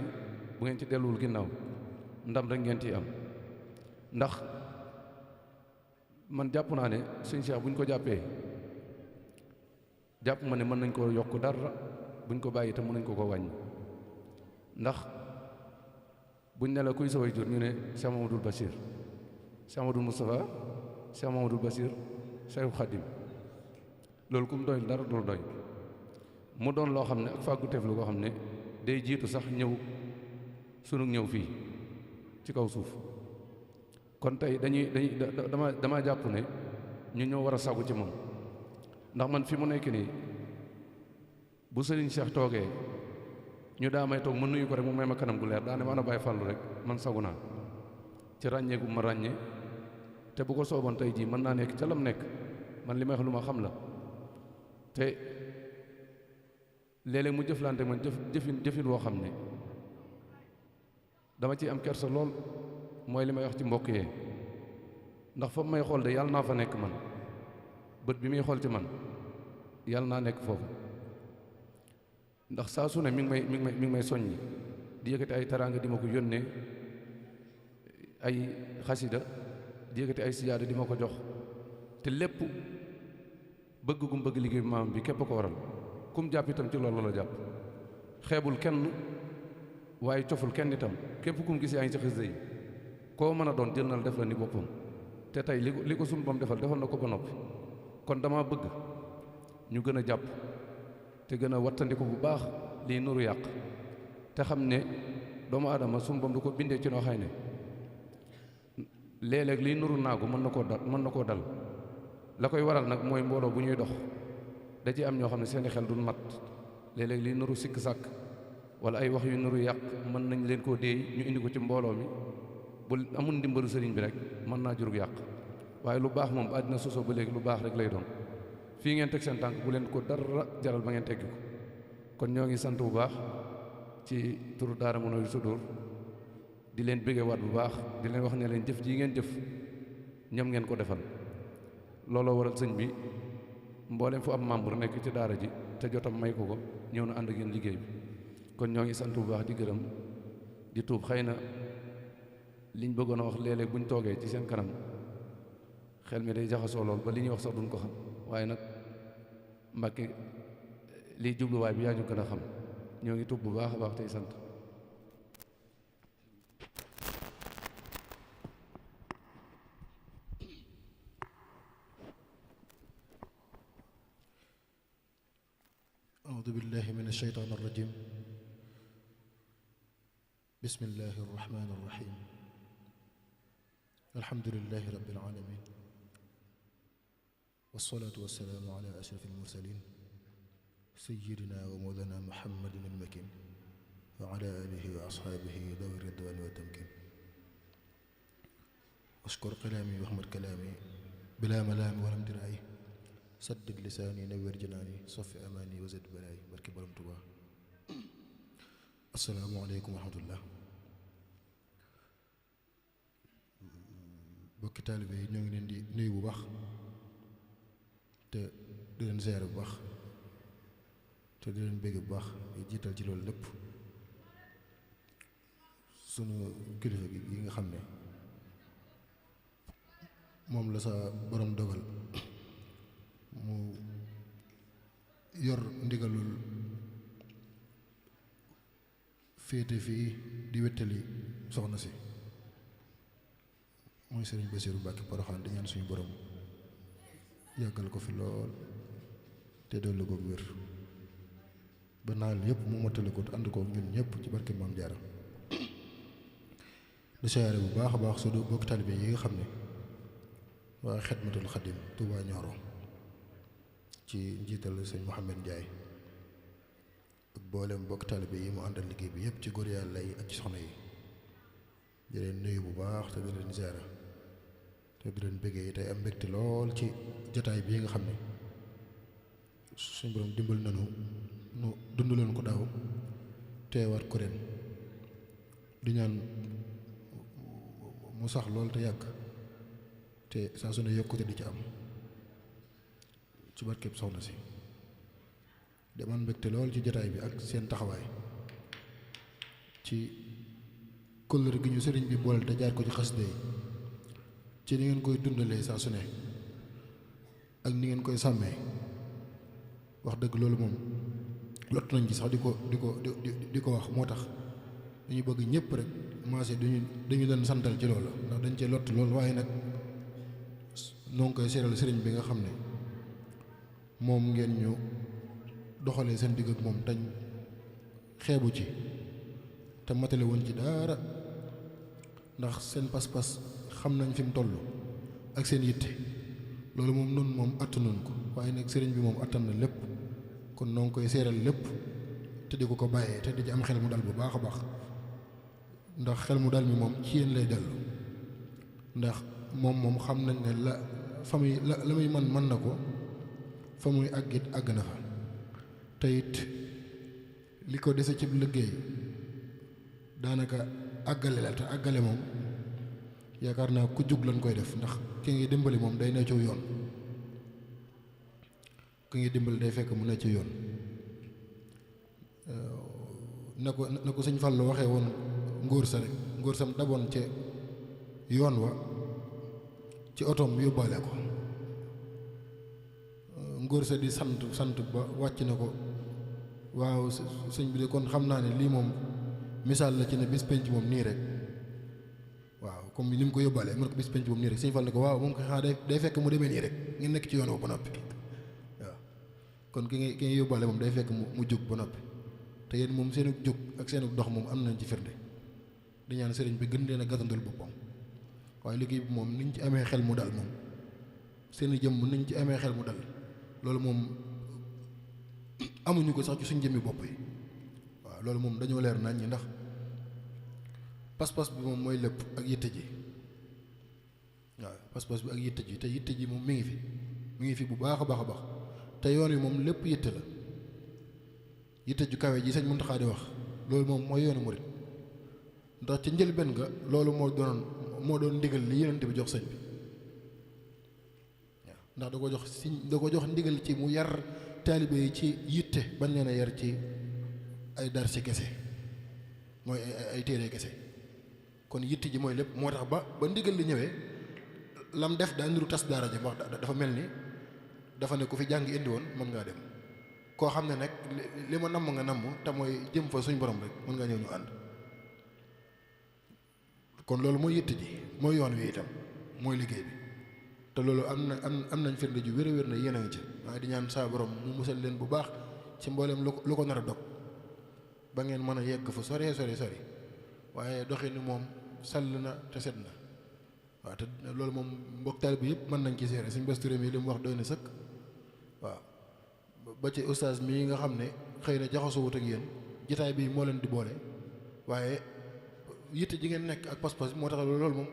bu ngeen ci delluwul ginnaaw ndam rek ngeen ciy am ndax man jàpp naa ne sëñ Cheikh bu ñu ko jàppee jàpp ma ne mën nañ ko yokk dara buñ ko bàyyi te mën nañ ko wàññi ndax buñ ne la kuy sa waajur ñu ne Cheikh Mamadou Bachir Cheikh Mamadou Moustapha Cheikh Mamadou Bachir Cheikh Khadim loolu ku mu doy dara dul doy mu doon loo xam ne ak fàggu teef lu koo xam ne day jiitu sax ñëw sunu ñëw fii ci kaw suuf kon tey dama jàpp ne ñu ñoo war a sagu ci moom ndax man fi mu nekk nii bu Serigne Cheikh toogee ñu daa may toog ma nuyu ko rek mu may ma kanam gu leer daa ne ma ana Baye Fallou rek man sagu naa ci ràññee gu ma ràññee te bu ko sooboon tey jii mën naa nekk ca lam nekk man li may wax lu ma xam la te léeg-léeg mu jëflante man jëfin woo xam ne dama ciy am kersa lool mooy li may wax ci mbokk yee ndax fa may xool de yàlla naa fa nekk man bët bi muy xool ci man yàlla naa nekk foofu ndax saa su ne mi ngi may soññi di yëkkati ay teraanga di ma ko yónnee ay xasida di yëkkati ay sijaada di ma ko jox te lépp bëgg gum bëgg liggéey maam bi képp ko waral kum jàpp itam ci loolu la jàpp xeebul kenn waaye coful kenn itam képp kum gis yaa ngi ci xasida yi koo mën a doon jël na la def la ni boppam te tey li ko sunu bam defal na ko ba noppi kon dama bëgg ñu gën a jàpp te gën a wattandiku bu baax lii nuru yàq te xam ne doomu aadama sunu bam du ko bindee ci noo xay ne léeg-léeg lii nuru naagu mën na koo dal la koy waral nag mooy mbooloo bu ñuy dox da ci am ñoo xam ne seeni xel duñ mat léeg-léeg lii nuru sikk sàkk wala ay wax yu nuru yàq mën nañ leen koo déey ñu indi ko ci mbooloo mi bu amul ndimbalu sëriñ bi rek mën naa jurug yàq waaye lu baax moom àddina sosoo ba léegi lu baax rek lay doon fii ngeen teg seen tànk bu leen ko dara jaral ba ngeen teggi ko kon ñoo ngi sant bu baax ci turu daara Munawwirus Sudûr di leen bëggee waat bu baax di leen wax ne leen jëf ji ngeen jëf ñoom ngeen ko defal looloo waral sëñ bi mboolem fu am membre nekk ci daara ji te jotam may ko ñëw na ànd ak yéen liggéey bi kon ñoo ngi sant bu baax di gërëm di tuub xëy na liñ bëggoon a wax léeg-léeg buñ toogee ci seen kanam xel mi day jaxasoo lool ba li ñuy wax sax duñ ko xam waaye nag Mbàkke liy jubluwaay bi yaa ñu gën a xam ñoo ngi tuub bu baax a baax tey sant أعوذ بالله من الشيطان الرجيم بسم الله الرحمن الرحيم الحمد لله رب العالمين والصلاة والسلام على أشرف المرسلين سيدنا ومولانا محمد المكين وعلى آله وأصحابه ذوي الرضوان والتمكين أشكر كلامي وأحمد كلامي بلا ملام ولا امتناعي سدد لساني نوّر جناني صف أماني وزد بلاي barke Borom Tuubaa asalaamaaleykum wa rahmatullah bokki taalibe yi ñoo ngi leen di nuyu bu baax te di leen ziyaare bu baax te di leen bégg bu baax di jiital ci loolu lépp sunu kilifa gi yi nga xam ne moom la sa borom dogal mu yor ndigalul féete fii di wettali soxna si mooy Sëriñ Basiiru Mbàkke Poroxaan di ñaan suñu borom yàggal ko fi lool te dolli ko wér ba naal yëpp mu mottali ko ànd ko ñun ñëpp ci barke Maam Jaara di siyaare bu baax a baax su bokk taalibe yi nga xam ne waa Xidmatul Xadim Tuubaa Ñooro ci njiital sëñ Mouhamed Ndiaye ak boolem bokk taalibe yi mu àndal liggéey bi yëpp ci góor yàlla yi ak ci soxna yi di leen nuyu bu baax te di leen ziara te di leen bëggee tey am mbégte lool ci jataay bii nga xam ne suñ borom dimbal nanu nu dund leen ko daaw teewaat ko ren di ñaan mu sax lool te yàgg te saa su ne yokkute di ci am ci barkeb soxna si deman mbégte lool ci jotaay bi ak seen taxawaay ci kóllëre gi ñu sëriñ bi boole te jaar ko ci xasida yi ci ni ngeen koy dundalee saa su ne ak ni ngeen koy sàmmee wax dëgg loolu moom lott nañ ci sax di ko wax moo tax dañu bëgg ñëpp rek commencé dañu leen santal ci loolu ndax dañ cee lott loolu waaye nag noo ngi koy seeral sëriñ bi nga xam ne moom ngeen ñu doxalee seen digg ak moom tañ xeebu ci te matale woon ci dara ndax seen pas-pas xam nañ fi mu toll ak seen yitte loolu moom noonu moom attanuñ ko waaye nag sëriñ bi moom attan na lépp kon noo ngi koy seeral lépp te di ko bàyyee te di ci am xel mu dal bu baax a baax ndax xel mu dal mi moom ci yéen lay dellu ndax moom xam nañ ne la muy mën na ko fa muy àggit àgg na fa te it li ko dese ci liggéey daanaka àggale la te àggale moom yaakaar naa ku jug lañ koy def ndax ki ngi dimbali moom day ne ci yoon ki ngi dimbali day fekk mu ne ci yoon na ko sëñ Fallu waxee woon ngóor sa rek ngóor sam daboon ca yoon wa ci otoom yóbbaale ko ngóor sa di sant ba wàcc na ko waaw sëñ bi de kon xam naa ne lii moom misaal la ci ne bis penc moom nii rek waaw comme ni mu ko yóbbaalee mu ne ko bis penc moom nii rek sëñ Fall ne ko waaw moom ko xanaa day fekk mu demee nii rek ngeen nekk ci yoon wa ba noppi waaw kon ki ngay yóbbaale moom day fekk mu jóg ba noppi te yéen moom seenu jóg ak seenu dox moom am nañ ci firnde di ñaan sëriñ bi gën leen a gàttandul boppam waaye liggéey bi moom niñ ci amee xel mu dal moom seeni jëmm niñ ci amee xel mu dal loolu moom amuñu ko sax ci suñ jëmmi bopp yi waaw loolu moom dañoo leer nañ ñi ndax pas-pas bi moom mooy lépp ak yitte ji waaw pas-pas bi ak yitte ji te yitte ji moom mi ngi fi bu baax a baax a baax te yoon wi moom lépp yitte la yitte ju kawe ji sëñ Muntaxa di wax loolu moom mooy yoonu murit ndax ci njëlbéen nga loolu moo doon ndigal li Yonent bi jox sëñ bi waaw ndax da ko jox ndigal ci mu yar taalibe yi ci yitte bañ leen a yar ci ay dar ci kese mooy ay téere kese kon yitte ji mooy lépp moo tax ba ndigal li ñëwee lam def daa niru tas daara ja wax dafa mel ni dafa ne ku fi jàng indi woon mën ngaa dem koo xam ne nag li ma namm nga namm te mooy jëm fa suñ borom rek mën nga ñëw ñu ànd kon loolu mooy yitte ji mooy yoon wi itam mooy liggéey bi te loolu am nañ firnde ju wér na yéen a ngi ci waaye di ñaan saa borom mu musal leen bu baax ci mbooleem lu ko nar a dog ba ngeen mën a yegg fa sori waaye doxin moom sell na te set na waaw te loolu moom mbokk taal bi yëpp mën nañ ci seere suñ basturé mi li mu wax doy na sëkk waaw ba ci ustaas mii nga xam ne xëy na jaxasoo wut ak yéen jitaay bi moo leen di boole waaye yitte ji ngeen nekk ak pas-pas moo tax loolu moom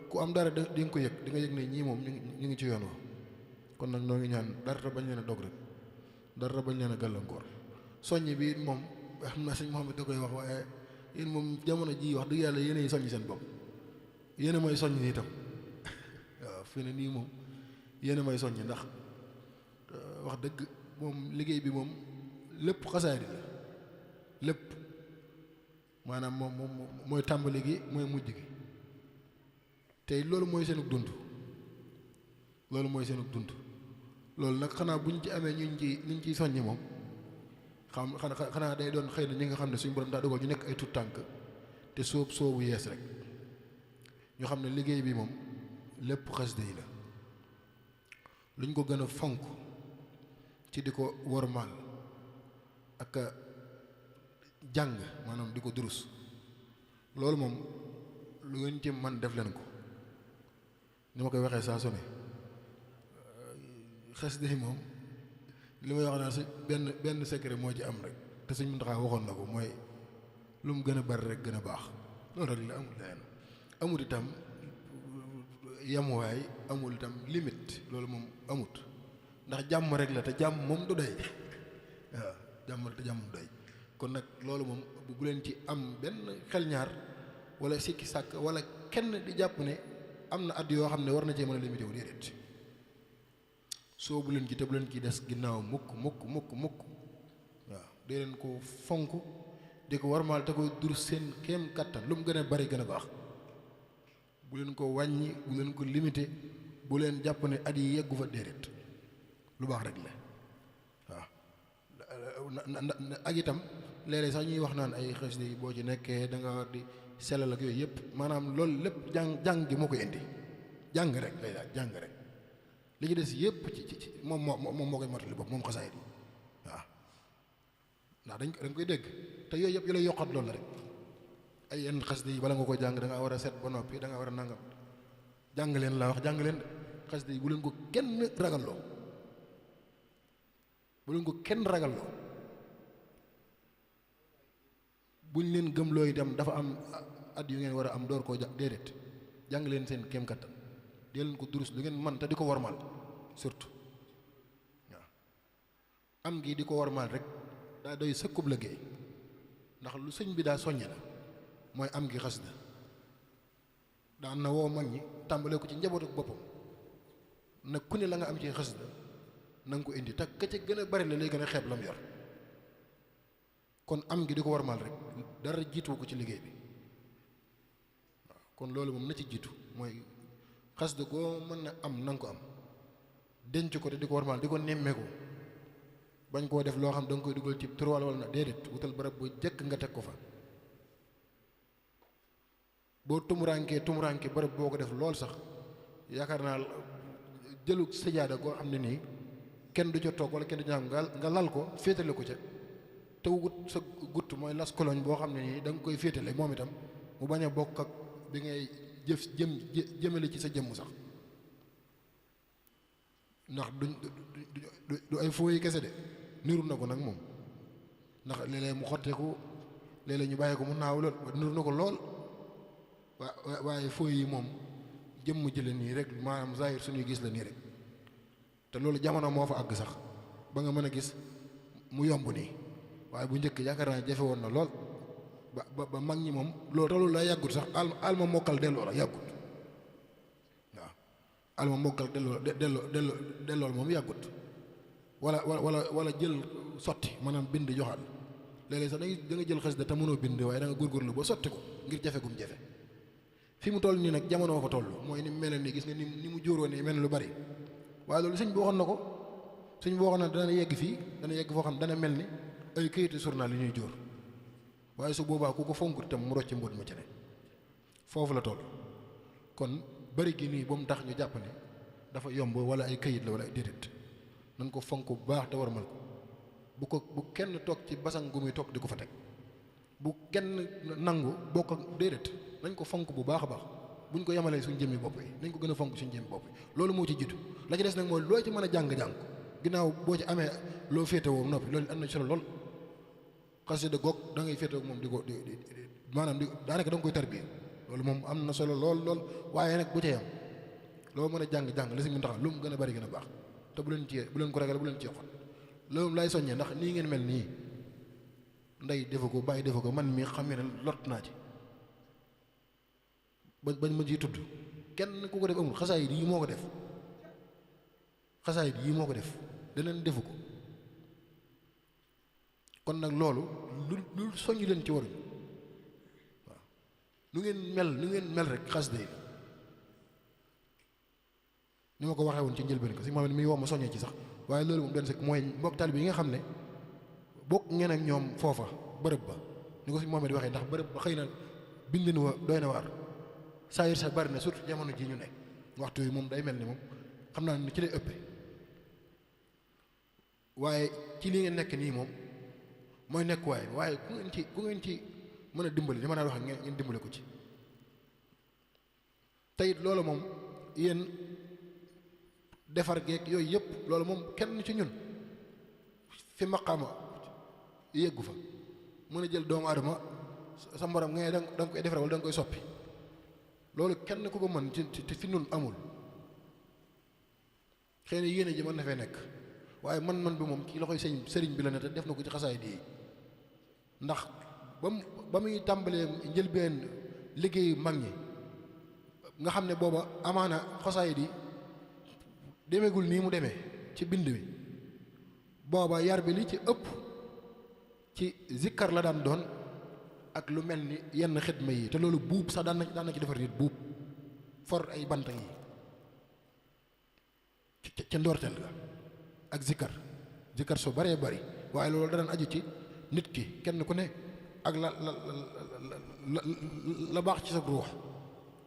ku am dara di nga ko yëg di nga yëg ne ñii moom ñu ngi ci yoon wa kon nag noo ngi ñaan dara bañ leen a dog rek dara bañ leen a gàllankoor soññ bi moom xam naa sëñ Mouhamed da koy wax waaye yéen moom jamono ji wax dëgg yàlla yéenay soññ seen bopp yéen a may soññ nii itam waaw fii ne nii moom yéen a may soññ ndax wax dëgg moom liggéey bi moom lépp xasaayid la lépp maanaam moom mooy tàmbali gi mooy mujj gi tey loolu mooy seenug dund loolu nag xanaa buñ ci amee ñu ciy soññi moom xanaa day doon xëy na ñi nga xam ne suñu borom daa dogal ñu nekk ay tut tànk te soobu yees rek ñu xam ne liggéey bi moom lépp xasida yi la luñ ko gën a fonk ci di ko wormaal ak jàng maanaam di ko durus loolu moom lu ngeen ci man def leen ko ni ma koy waxee saa su ne xasida yi moom li may wax naa si benn secret moo ci am rek te Sëñ Muntaxa waxoon na ko mooy lu mu gën a bari rek gën a baax loolu rek la amul leneen amul itam yamuwaay amul itam limite loolu moom amut ndax jàmm rek la te jàmm moom du doy waaw jàmm te jàmm du doy kon nag loolu moom bu leen ci am benn xel ñaar wala sikki sàkk wala kenn di jàpp ne am na at yoo xam ne war na cee mën a limité wu déedéet soo bu leen ci te bu leen ci des ginnaaw mukk waaw dee leen ko fonk di ko warmaal te ko dur seen kéem kattan lu mu gën a bari gën a baax bu leen ko wàññi bu leen ko limité bu leen jàpp ne at yi yeggu fa déedéet lu baax rek la waaw ak itam léeg-léeg sax ñuy wax naan ay xasida yi boo ci nekkee da nga war di sellal ak yooyu yëpp maanaam loolu lépp jàng gi moo koy indi jàng rek lay daal jàng rek li ci des yëpp ci moom moo koy motali bopp moom xasaayid yi waaw ndax dañ koy dégg te yooyu yëpp yu lay yokkat loolu la rek ay yenn xasida yi bala nga ko jàng da nga war a set ba noppi da nga war a nangam jàng leen laa wax jàng leen xasida yi bu leen ko kenn ragalloo bu leen ko kenn ragalloo buñ leen gëmloo itam dafa am at yu ngeen war a am door koo jàng déedéet jàng leen seen kéem kattan dee leen ko durus lu ngeen man te di ko warmal surtout waaw am gi di ko warmal rek daa doy sëkkub liggéey ndax lu sëñ bi daa soññe la mooy am gi xasida daan na woo mag ñi tàmbalee ko ci njaboot ak boppam nag ku ne la nga am ci xasida na nga ko indi te ka ca gën a bari la lay gën a xeeb la mu yor kon am gi di ko warmal rek dara jiitu ko ci liggéey bi waaw kon loolu moom na ci jiitu mooy xasida goo mën na am na nga ko am denc ko te di ko warmal di ko nemmeeku bañ koo def loo xam da nga koy dugal ci turwal wala na déedéet wutal barab bu jëkk nga teg ko fa boo tumuraanke barab boo ko def lool sax yaakaar naa jëlu sajaada goo xam ne nii kenn du ca toog wala kenn du ca nga lal ko féetale ko ca te wut sa gutt mooy las koloñ boo xam ne nii da nga koy féetale moom itam mu bañ a bokk ak bi ngay jëmale ci sa jëmm sax ndax du ay fooyi kese de niru na ko nag moom ndax léeg-léeg mu xotteeku léeg-léeg ñu bàyyi ko mu naaw lool niru na ko lool waaye fooy yi moom jëmm jële nii rek maanaam zahir suñuy gis la nii rek te loolu jamono moo fa àgg sax ba nga mën a gis mu yomb nii waaye bu njëkk yaakaar naa jafe woon na lool ba mag ñi moom loolu te loolu lay yàggut sax alma mokkal delloo la yàggut waaw alma mokkal delloo la moom yàggut wala jël sotti maanaam bind joxaat léeg-léeg sax da nga jël xasida te mënoo bind waaye da nga góorgóorlu ba sotti ko ngir jafe gum jafe fi mu toll nii nag jamono fa toll mooy ni mu mel nii gis nga ni mu jóoroo nii mel lu bari waaye loolu sëñ bi waxoon na ko sëñ bi waxoon na dana yegg fii dana yegg foo xam dana mel ni ay këyitu journal yi ñuy jóor waaye su boobaa ku ko fonkut itam mu rocc mbóot ma ci ne foofu la toll kon bari gi nii ba mu tax ñu jàpp ne dafa yomb wala ay këyit la wala ay déedéet nañ ko fonk bu baax te warmal ko bu kenn toog ci basan gu muy toog di ko fa teg bu kenn nangu bokk ak déedéet nañ ko fonk bu baax a baax buñ ko yemalee suñ jëmmi bopp yi nañ ko gën a fonk suñ jëmmi bopp yi loolu moo ci jiitu la ci des nag mooy loo ci mën a jàng-jàng ginnaaw boo ci amee loo féetewoo noppi loolu am na solo lool xasida goog da ngay féetewoo moom di ko maanaam di daanaka da nga koy tarbiya loolu moom am na solo lool waaye nag bu ca yam loo mën a jàng-jàng la si mu taxaw lu mu gën a bari gën a baax te bu leen ko ragal bu leen ci yoxoon loolu lay soññee ndax nii ngeen mel nii ndey defu ko bàyyi defu ko man mii xam ne lott naa ci bañ ma ciy tudd kenn ku ko def amul xasaayid yi moo ko def xasaayid yi moo ko def leneen defu ko kon nag loolu lu soññ leen ci waruñ waaw nu ngeen mel rek xasida yi ni ma ko waxee woon ci njëlbeen ko si moom mi woo ma soññee ci sax waaye loolu moom benn sek mooy mbokk taalibe yi nga xam ne bokk ngeen ak ñoom foofa bërëb ba ni ko si moom di waxee ndax bërëb ba xëy na bindin wa doy na waar saayir sa bari na surtout jamono ji ñu nekk waxtu yi moom day mel ni moom xam naa ni ci lay ëppee waaye ci li ngeen nekk nii moom mooy nekk waaye ku ngeen ci mën a dimbali li ma naa wax ngeen dimbale ko ci teyit loolu moom yéen defar geek yooyu yëpp loolu moom kenn ci ñun fi maqaama yeggu fa mën a jël doomu aadama sa morom nga da nga koy defar wala da nga koy soppi loolu kenn ku ko mën ci fi nun amul xëy na yéene ji mën na fee nekk waaye man bi moom ci loxoy sëriñ bi la ne te def na ko ci xasaay di ndax ba muy tàmbalee njëlbeen liggéeyu mag ñi nga xam ne booba amaana xasaay di demeegul nii mu demee ci bind bi booba yar bi li ci ëpp ci zikkar la daan doon ak lu mel ni yenn xidma yi te loolu buub sax daan na ci defar nit buub for ay bant yi ca ndorteel ga ak zikkar su baree bari waaye loolu danañ aju ci nit ki kenn ku ne ak la baax ci sa ruux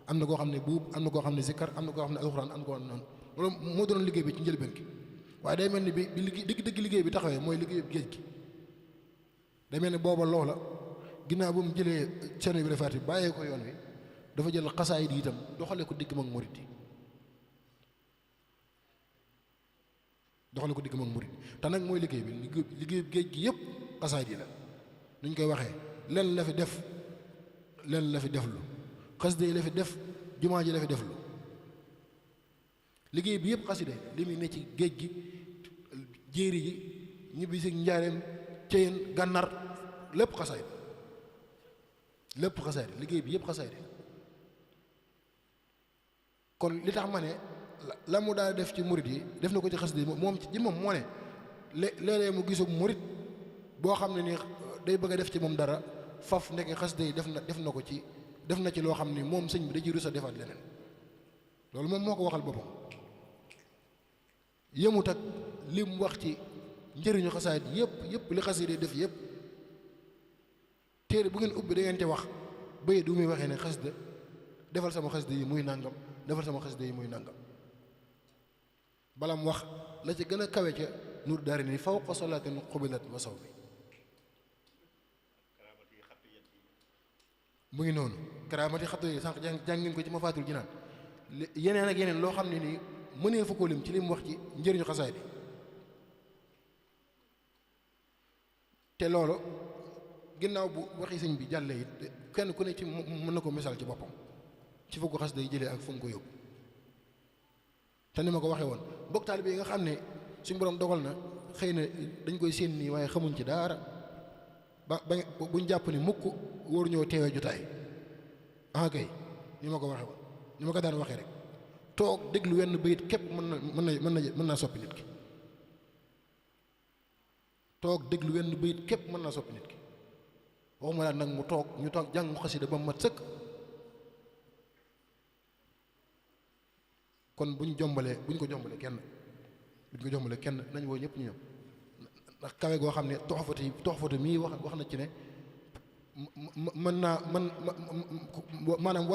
am na koo xam ne buub am na koo xam ne zikkar am na koo xam ne alxuraan am na koo xam ne noonu loolu moo doon liggéey bi ci njëlbeen gi waaye day mel ni bi dëgg liggéey bi taxawee mooy liggéey géej gi day mel ni booba loola ginnaaw bu mu jëlee Cerno Ibra Faati bàyyee ko yoon wi dafa jël xasaayid yi itam doxale ko digg mag murit yi doxale ko digg mag murit te nag mooy liggéey bi liggéey géej gi yëpp xasaayid yi la nuñ koy waxee len la fi def len la fi deflu xasida yi la fi def jumaa ji la fi deflu liggéey bi yëpp xasida li muy ne ci géej gi jéeri ji ñibbi si njaareem ceyeen gànnar lépp xasaayid liggéey bi yëpp xasaayid kon li tax ma ne la mu daal def ci murit yi def na ko ci xasida yi moom ci moom moo ne léeg-léeg mu gisug murit boo xam ne ni day bëgg a def ci moom dara faf nekk xasida yi def na ci loo xam ni moom sëñ bi da ci rus a defaat leneen loolu moom moo ko waxal boppam yëmut ak li mu wax ci njëriñu xasaayid yëpp li xasida yi def yëpp téere bu ngeen ubbi da ngeen ci wax bay du muy waxee ne xasida defal sama xasida yi muy nàngam defal sama xasida yi muy nàngam bala mu wax la ci gën a kawe ca nur daari ni fawqa salaatin qubilat wa saw bi mu ngi noonu karaamati xattu yi sànq jàngeen ko ci ma faatul jinaan yeneen ak yeneen loo xam ne nii mënee fu ko lim ci li mu wax ci njëriñu xasaay bi te loolu ginnaaw bu waxi sëñ bi jàllee it kenn ku ne ci mën na ko misaal ci boppam ci fu ko xas day jëlee ak fu mu ko yóbbu te ni ma ko waxee woon mbokk taalibe yi nga xam ne suñu borom dogal na xëy na dañ koy séen nii waaye xamuñ ci dara ba buñ jàpp ni mukk wóoru ñëw teewee jotaay kay ni ma ko waxee woon ni ma ko daan waxee rek toog déglu wenn bayit képp mën naa soppi nit ki toog déglu wenn bayit képp mën naa soppi nit ki waxuma laa nag ñu toog jàng mu xasida ba mu mat sëkk kon buñ ko jombale kenn nañ woo ñëpp ñu ñëw ndax kawe goo xam ne toxfatu mii wax na ci ne mën naa maanaam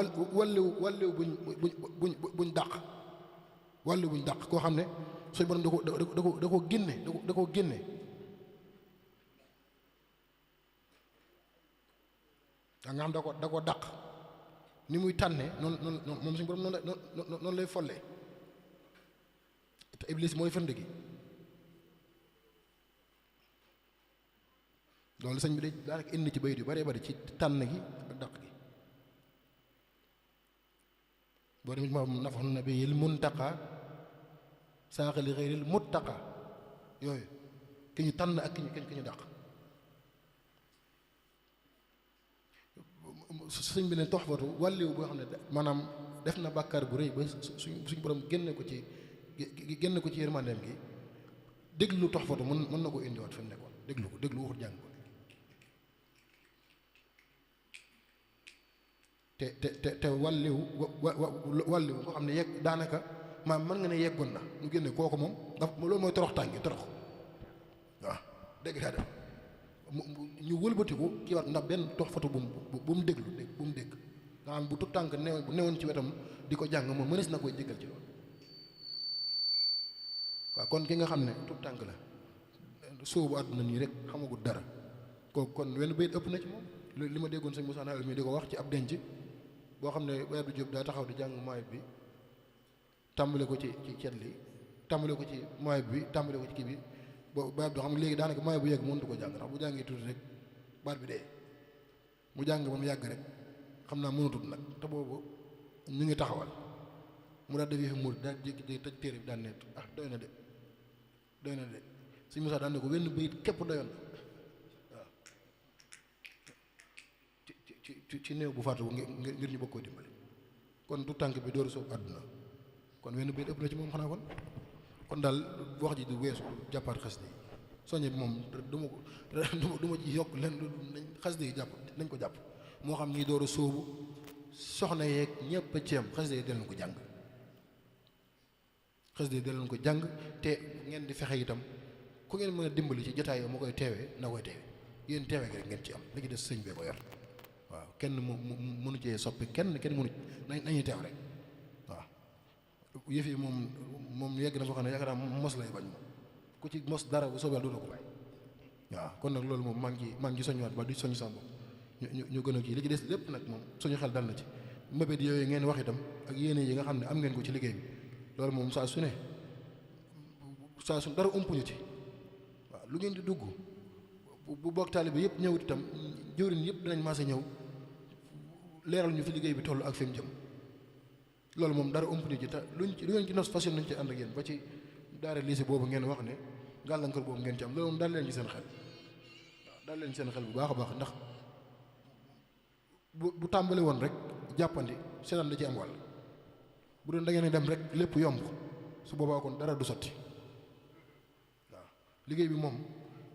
walliw buñ dàq koo xam ne suñu borom da ko génne da nga xam da ko dàq ni muy tànne noonu moom suñu borom noonu lay follee te iblis mooy fënd gi loolu sëñ bi day daanaka indi ci bayit yu bëree bëri ci tànn gi ak dàq gi boo demee ci ma nafaxu nabiyil muntaqa saaxali xëyril muttaqa yooyu ki ñu tànn ak ki ñu dàq sëñ bi ne toxfatu wàlliwu boo xam ne maanaam def na bàkkaar bu rëy ba suñ borom génne ko ci yërmandeem gi déglu toxfatu mën na ko indiwaat fi mu nekkoon déglu waxut jàng ko te wàlliwu nga xam ne yegg daanaka maam mën nga ne yeggoon na ñu génne kooku moom loolu mooy torox waaw dégg daa def ñu wëlbatiku kii waat ndax benn toxfatu bu mu dégg nga xam bu tut tànk newoon ci wetam di ko jàng moom mënees na koy jéggal ci loolu waaw kon ki nga xam ne tut tànk la sóobu àdduna nii rek xamagul dara kooku kon wenn bayit ëpp na ci moom li ma déggoon sëñ Moussa Nawel mi di ko wax ci ab denc boo xam ne weer du jóob daa taxaw di jàng maayib bi tàmbale ko ci cet li tàmbale ko ci maayib bi tàmbale ko ci kii bi boo baab doo xam ne léegi daanaka maayib bu yegg mënut ko jàng ndax bu jàngee tuuti rek baat bi dee mu jàng ba mu yàgg rek xam naa mënatut nag te boobu ñu ngi taxawal mu daal defee fi muur daal jékki-jékki tëj téere bi daan ne doy na de sëñ Moussa daan ne ko wenn bayit képp doyoon na waaw ci néew bu faatu ngir ñu bëgg koo dimbali kon du tànk bi dooru soobu àdduna kon wenn bayit ëpp na ci moom xanaa kon daal wax ji du weesu jàppaat xasida yi soññe bi moom du ma ci yokk leen nañ xasida yi jàpp nañ ko jàpp moo xam ñi dooru sóobu soxna yeeg ñëpp a ceem xasida yi del na ko jàng xasida yi da leen ko jàng te ngeen di fexe itam ku ngeen mën a dimbali ci jotaay mu koy teewee na koy teewee yéen teewee gi rek ngeen ci am li ci des sëñ bee ko yor waaw kenn mu mënu cee soppi kenn mënu nañuy teew rek waaw yëf yi moom yegg na foo xam ne yaakaar naa mos lay bañ moom ku ci mos dara bu soobee doo ko bàyyi waaw kon nag loolu moom maa ngi soññiwaat ba di soññ sama bopp ñu gën a kii li ci des lépp nag moom suñu xel dal na ci mbëbët yooyu ngeen wax itam ak yéene yi nga xam ne am ngeen ko ci liggéey bi loolu moom saa su dara umpuñu ci waaw lu ngeen di dugg bu bokk taalibe yëpp ñëwut itam jëwriñ yëpp dinañ maase ñëw leeral ñu fi liggéey bi toll ak fi mu jëm loolu moom dara umpuñu ci te lu ngeen ci nos fas yéene nañ ci ànd ak yéen ba ci daara lycée boobu ngeen wax ne gàllankoor boobu ngeen ci am loolu moom daal leen ci seen xel waaw daal leen ci seen xel bu baax a baax ndax bu tàmbali woon rek jàppandi seetaan da ci am wàll bu doon da ngeen dem rek lépp yomb su boobaa kon dara du sotti waaw liggéey bi moom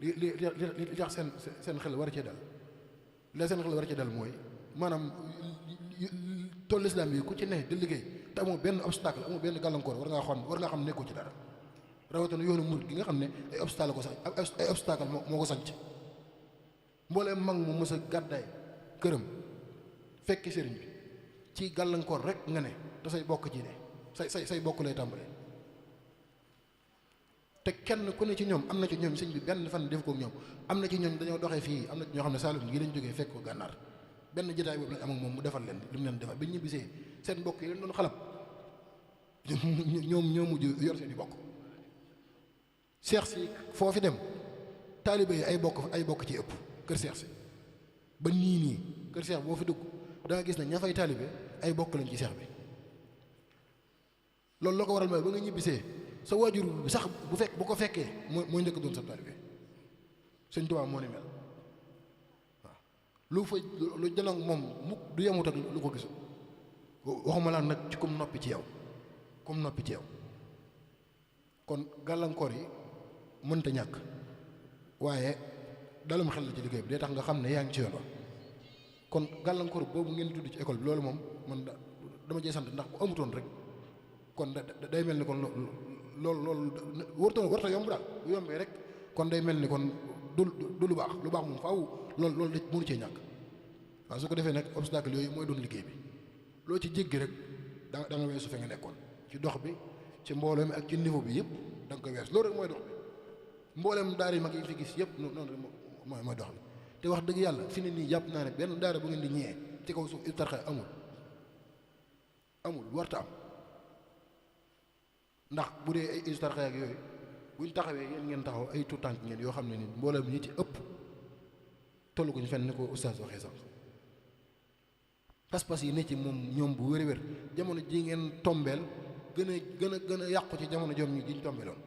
li tax seen xel war cee dal la seen xel war cee dal mooy maanaam toolu islam yi ku ci ne di liggéey te amoo benn obstacle amoo benn gàllankoor war ngaa xam nekkoo ci dara rawatina yoonu murid gi nga xam ne ay obstacle moo ko sanc mbooleem mag mu mës a gàddaay këram fekki sëriñ bi ci gàllankoor rek nga ne te say bokk ci ne say bokk lay tàmbalee te kenn ku ne ci ñoom am na ci ñoom sëñ bi benn fan def ko ñoom am na ci ñoom dañoo doxee fii am na ci ñoo xam ne Saalum gi lañ jógee fekk ko gànnaar benn jotaay boobu lañ am ak moom mu defal leen li mu leen defal bi ñu ñibbisee seen bokk yi leen doon xalab ñoo mujj yor seen i bokk seex si foo fi dem taalibe yi ay bokk ci ëpp kër seex si ba nii kër seex boo fi dugg da nga gis ne ña fay taalibe ay bokk lañ ci seex bi loolu loo ko waral mooy ba nga ñibbisee sa waajur bi sax bu ko fekkee mooy njëkk doon sa taalibe Sëñ Tuubaa moo ni mel waaw lu jëloon moom mukk du yemut ak lu ko gisul waxuma laa nag ci comme noppi ci yow kon gàllankoor yi mënta ñàkk waaye dalum xel la ci liggéey bi day tax nga xam ne yaa ngi ci yoon wa kon gàllankoor boobu ngeen tudd ci école bi loolu moom man dama cee sant ndax bu amutoon rek kon day mel ni kon loolu warta yomb daal bu yombee rek kon day mel ni kon du lu baax moom faaw loolu da mënu cee ñàkk waaw su ko defee nag obstacle yooyu mooy doon liggéey bi loo ci jéggi rek da nga weesu fe nga nekkoon ci dox bi ci mbooloo mi ak ci niveau bi yëpp da nga koy weesu loolu rek mooy dox bi mboolem daara yi mag yi fi gis yëpp noonu rek mooy dox bi te wax dëgg yàlla fi ne nii jàpp naa ne benn daara bu ngeen di ñëwee ci kaw suuf Hizbut Tarqiyyah amul warta am ndax bu dee ay Hizbut Tarqiyyah ak yooyu buñ taxawee yéen ngeen taxaw ay tout tànk ngeen yoo xam ne ni mbooloo mi ñi ci ëpp tollu ko ñu fenn ni ko oustaz waxee sax pas-pas yi ne ci moom ñoom bu wér-wér jamono ji ngeen tombeel gën a yàqu ci jamono jom ñi giñ tombeeloon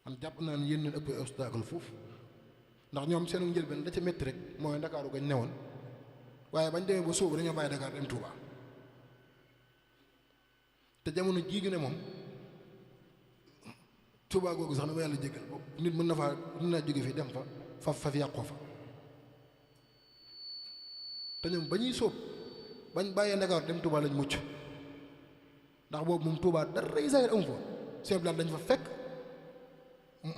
man jàpp naa ne yéen leen ëpp obstacle foofu ndax ñoom seenu njëlbeen da ca métti rek mooy Ndakaaru gañ newoon waaye bañ demee ba sóobu dañoo bàyyi Dakar dem Touba te jamono jii ñu ne moom Touba googu sax na ma yàlla jéggal nit mën na jóge fi dem fa fa yàqoo fa te ñoom ba ñuy sóob bañ bàyyee Ndakaaru dem Touba lañ mucc ndax boobu moom Touba dara rëy saa amu fa seen blaat dañ fa fekk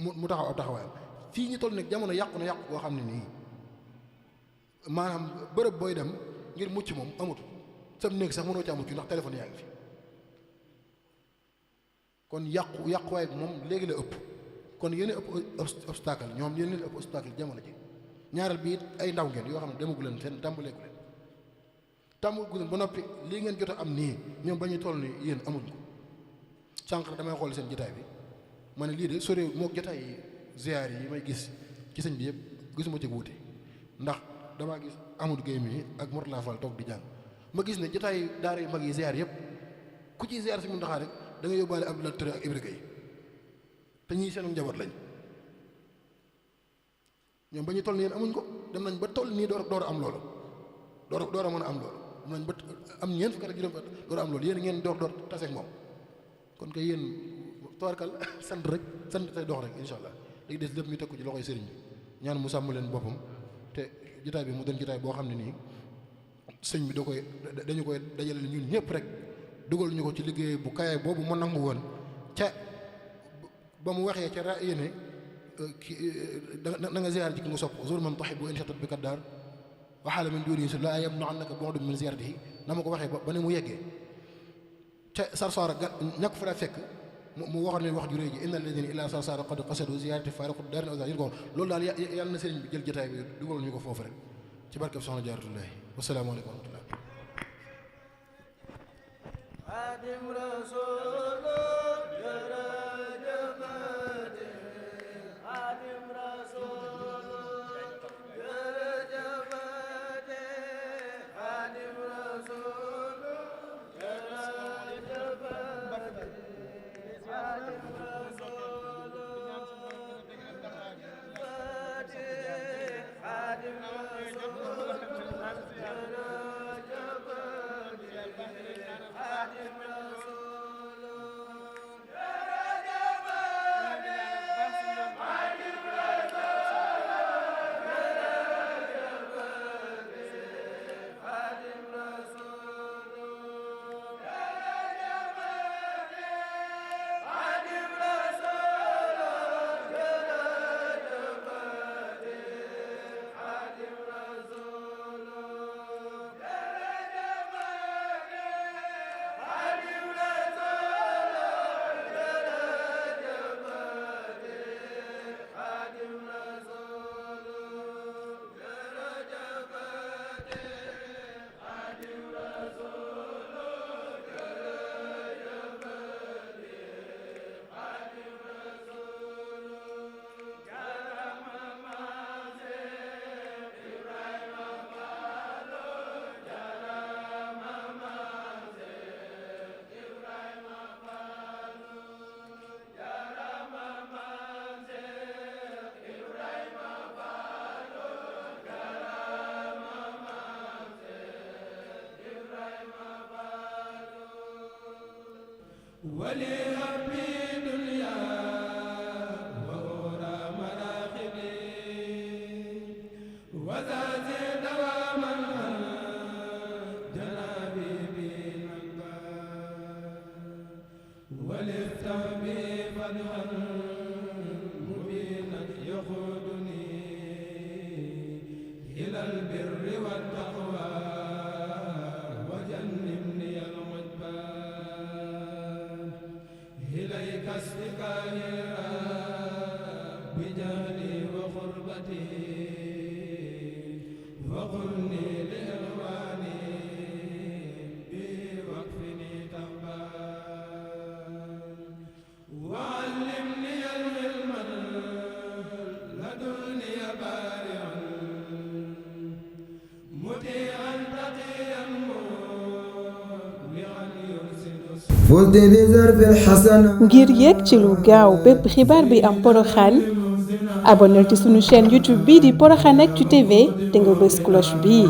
mu taxaw ab taxawaayam fii ñu toll nag jamono yàqu na yàqu koo xam ne nii maanaam bërëb booy dem ngir mucc moom amut sam néeg sax mënoo caa mucc ndax téléphone yaa ngi fi kon yàquwaay bi moom léegi la ëpp kon yéen ëpp obstacle ñoom yéen leen ëpp obstacle jamono ji ñaareel bi it ay ndaw ngeen yoo xam ne demagu leen fenn tàmbaleeku leen ba noppi lii ngeen jot a am nii ñoom ba ñuy toll nii yéen amuñ ko sànq damay xool seen jotaay bi ma ne lii de sore moo jotaay yi ziyaar yi may gis ci sëñ bi yëpp gisuma ci wuute ndax damaa gis Amadou Guèye mi ak Mourtala Fall toog di jàng ma gis ne jotaay daara yu mag yi ziyaar yëpp ku ci ziyaar si mu ndaxaa rek da nga yóbbaale Abdoulaye Touré ak Ibra Guèye te ñii seenu njaboot lañ ñoom ba ñu toll nii yéen amuñ ko dem nañ ba toll nii door a am loolu door a mën a am loolu dem nañ ba am ñeent fukki ak juróom door a am loolu yéen ngeen door taseeg moom kon kay yéen toorkal sant tey dox rek incha allah léegi des lépp ñu teg ko ci loxoy sëriñ bi ñaan mu sàmm leen boppam te jotaay bi mu doon jotaay boo xam ne nii sëñ bi dañu koy dajale ñun ñëpp rek dugal ñu ko ci liggéey bu kaye boobu mu nangu woon ca ba mu waxee ca ra yéene da nga ziyaar ji ki nga sopp zur man tuhibbu in shatat bika daar waxaala min duuni si laa yamna'annaka bu'dun min ziyaratihi na ma ko waxee ba ne mu yeggee ca Sarsara ñàkk fa daa fekk mu waxoon leen wax ju réy ji inna alladina ila Sarsara qad qasadu ziyarati fariqu daarin aw ko loolu daal yàlla na sëriñ bi jël jotaay bi dugal ñu ko foofu rek ci barkeb soxna Jaaratullaahi wassalaamu aleykum wa rahmatullah ngir yéeg ci lu gaaw bépp xibaar bi am Porokhane abonneel ci sunu chaîne YouTube bii di Porokhane-Actu TV te nga bës cloche bii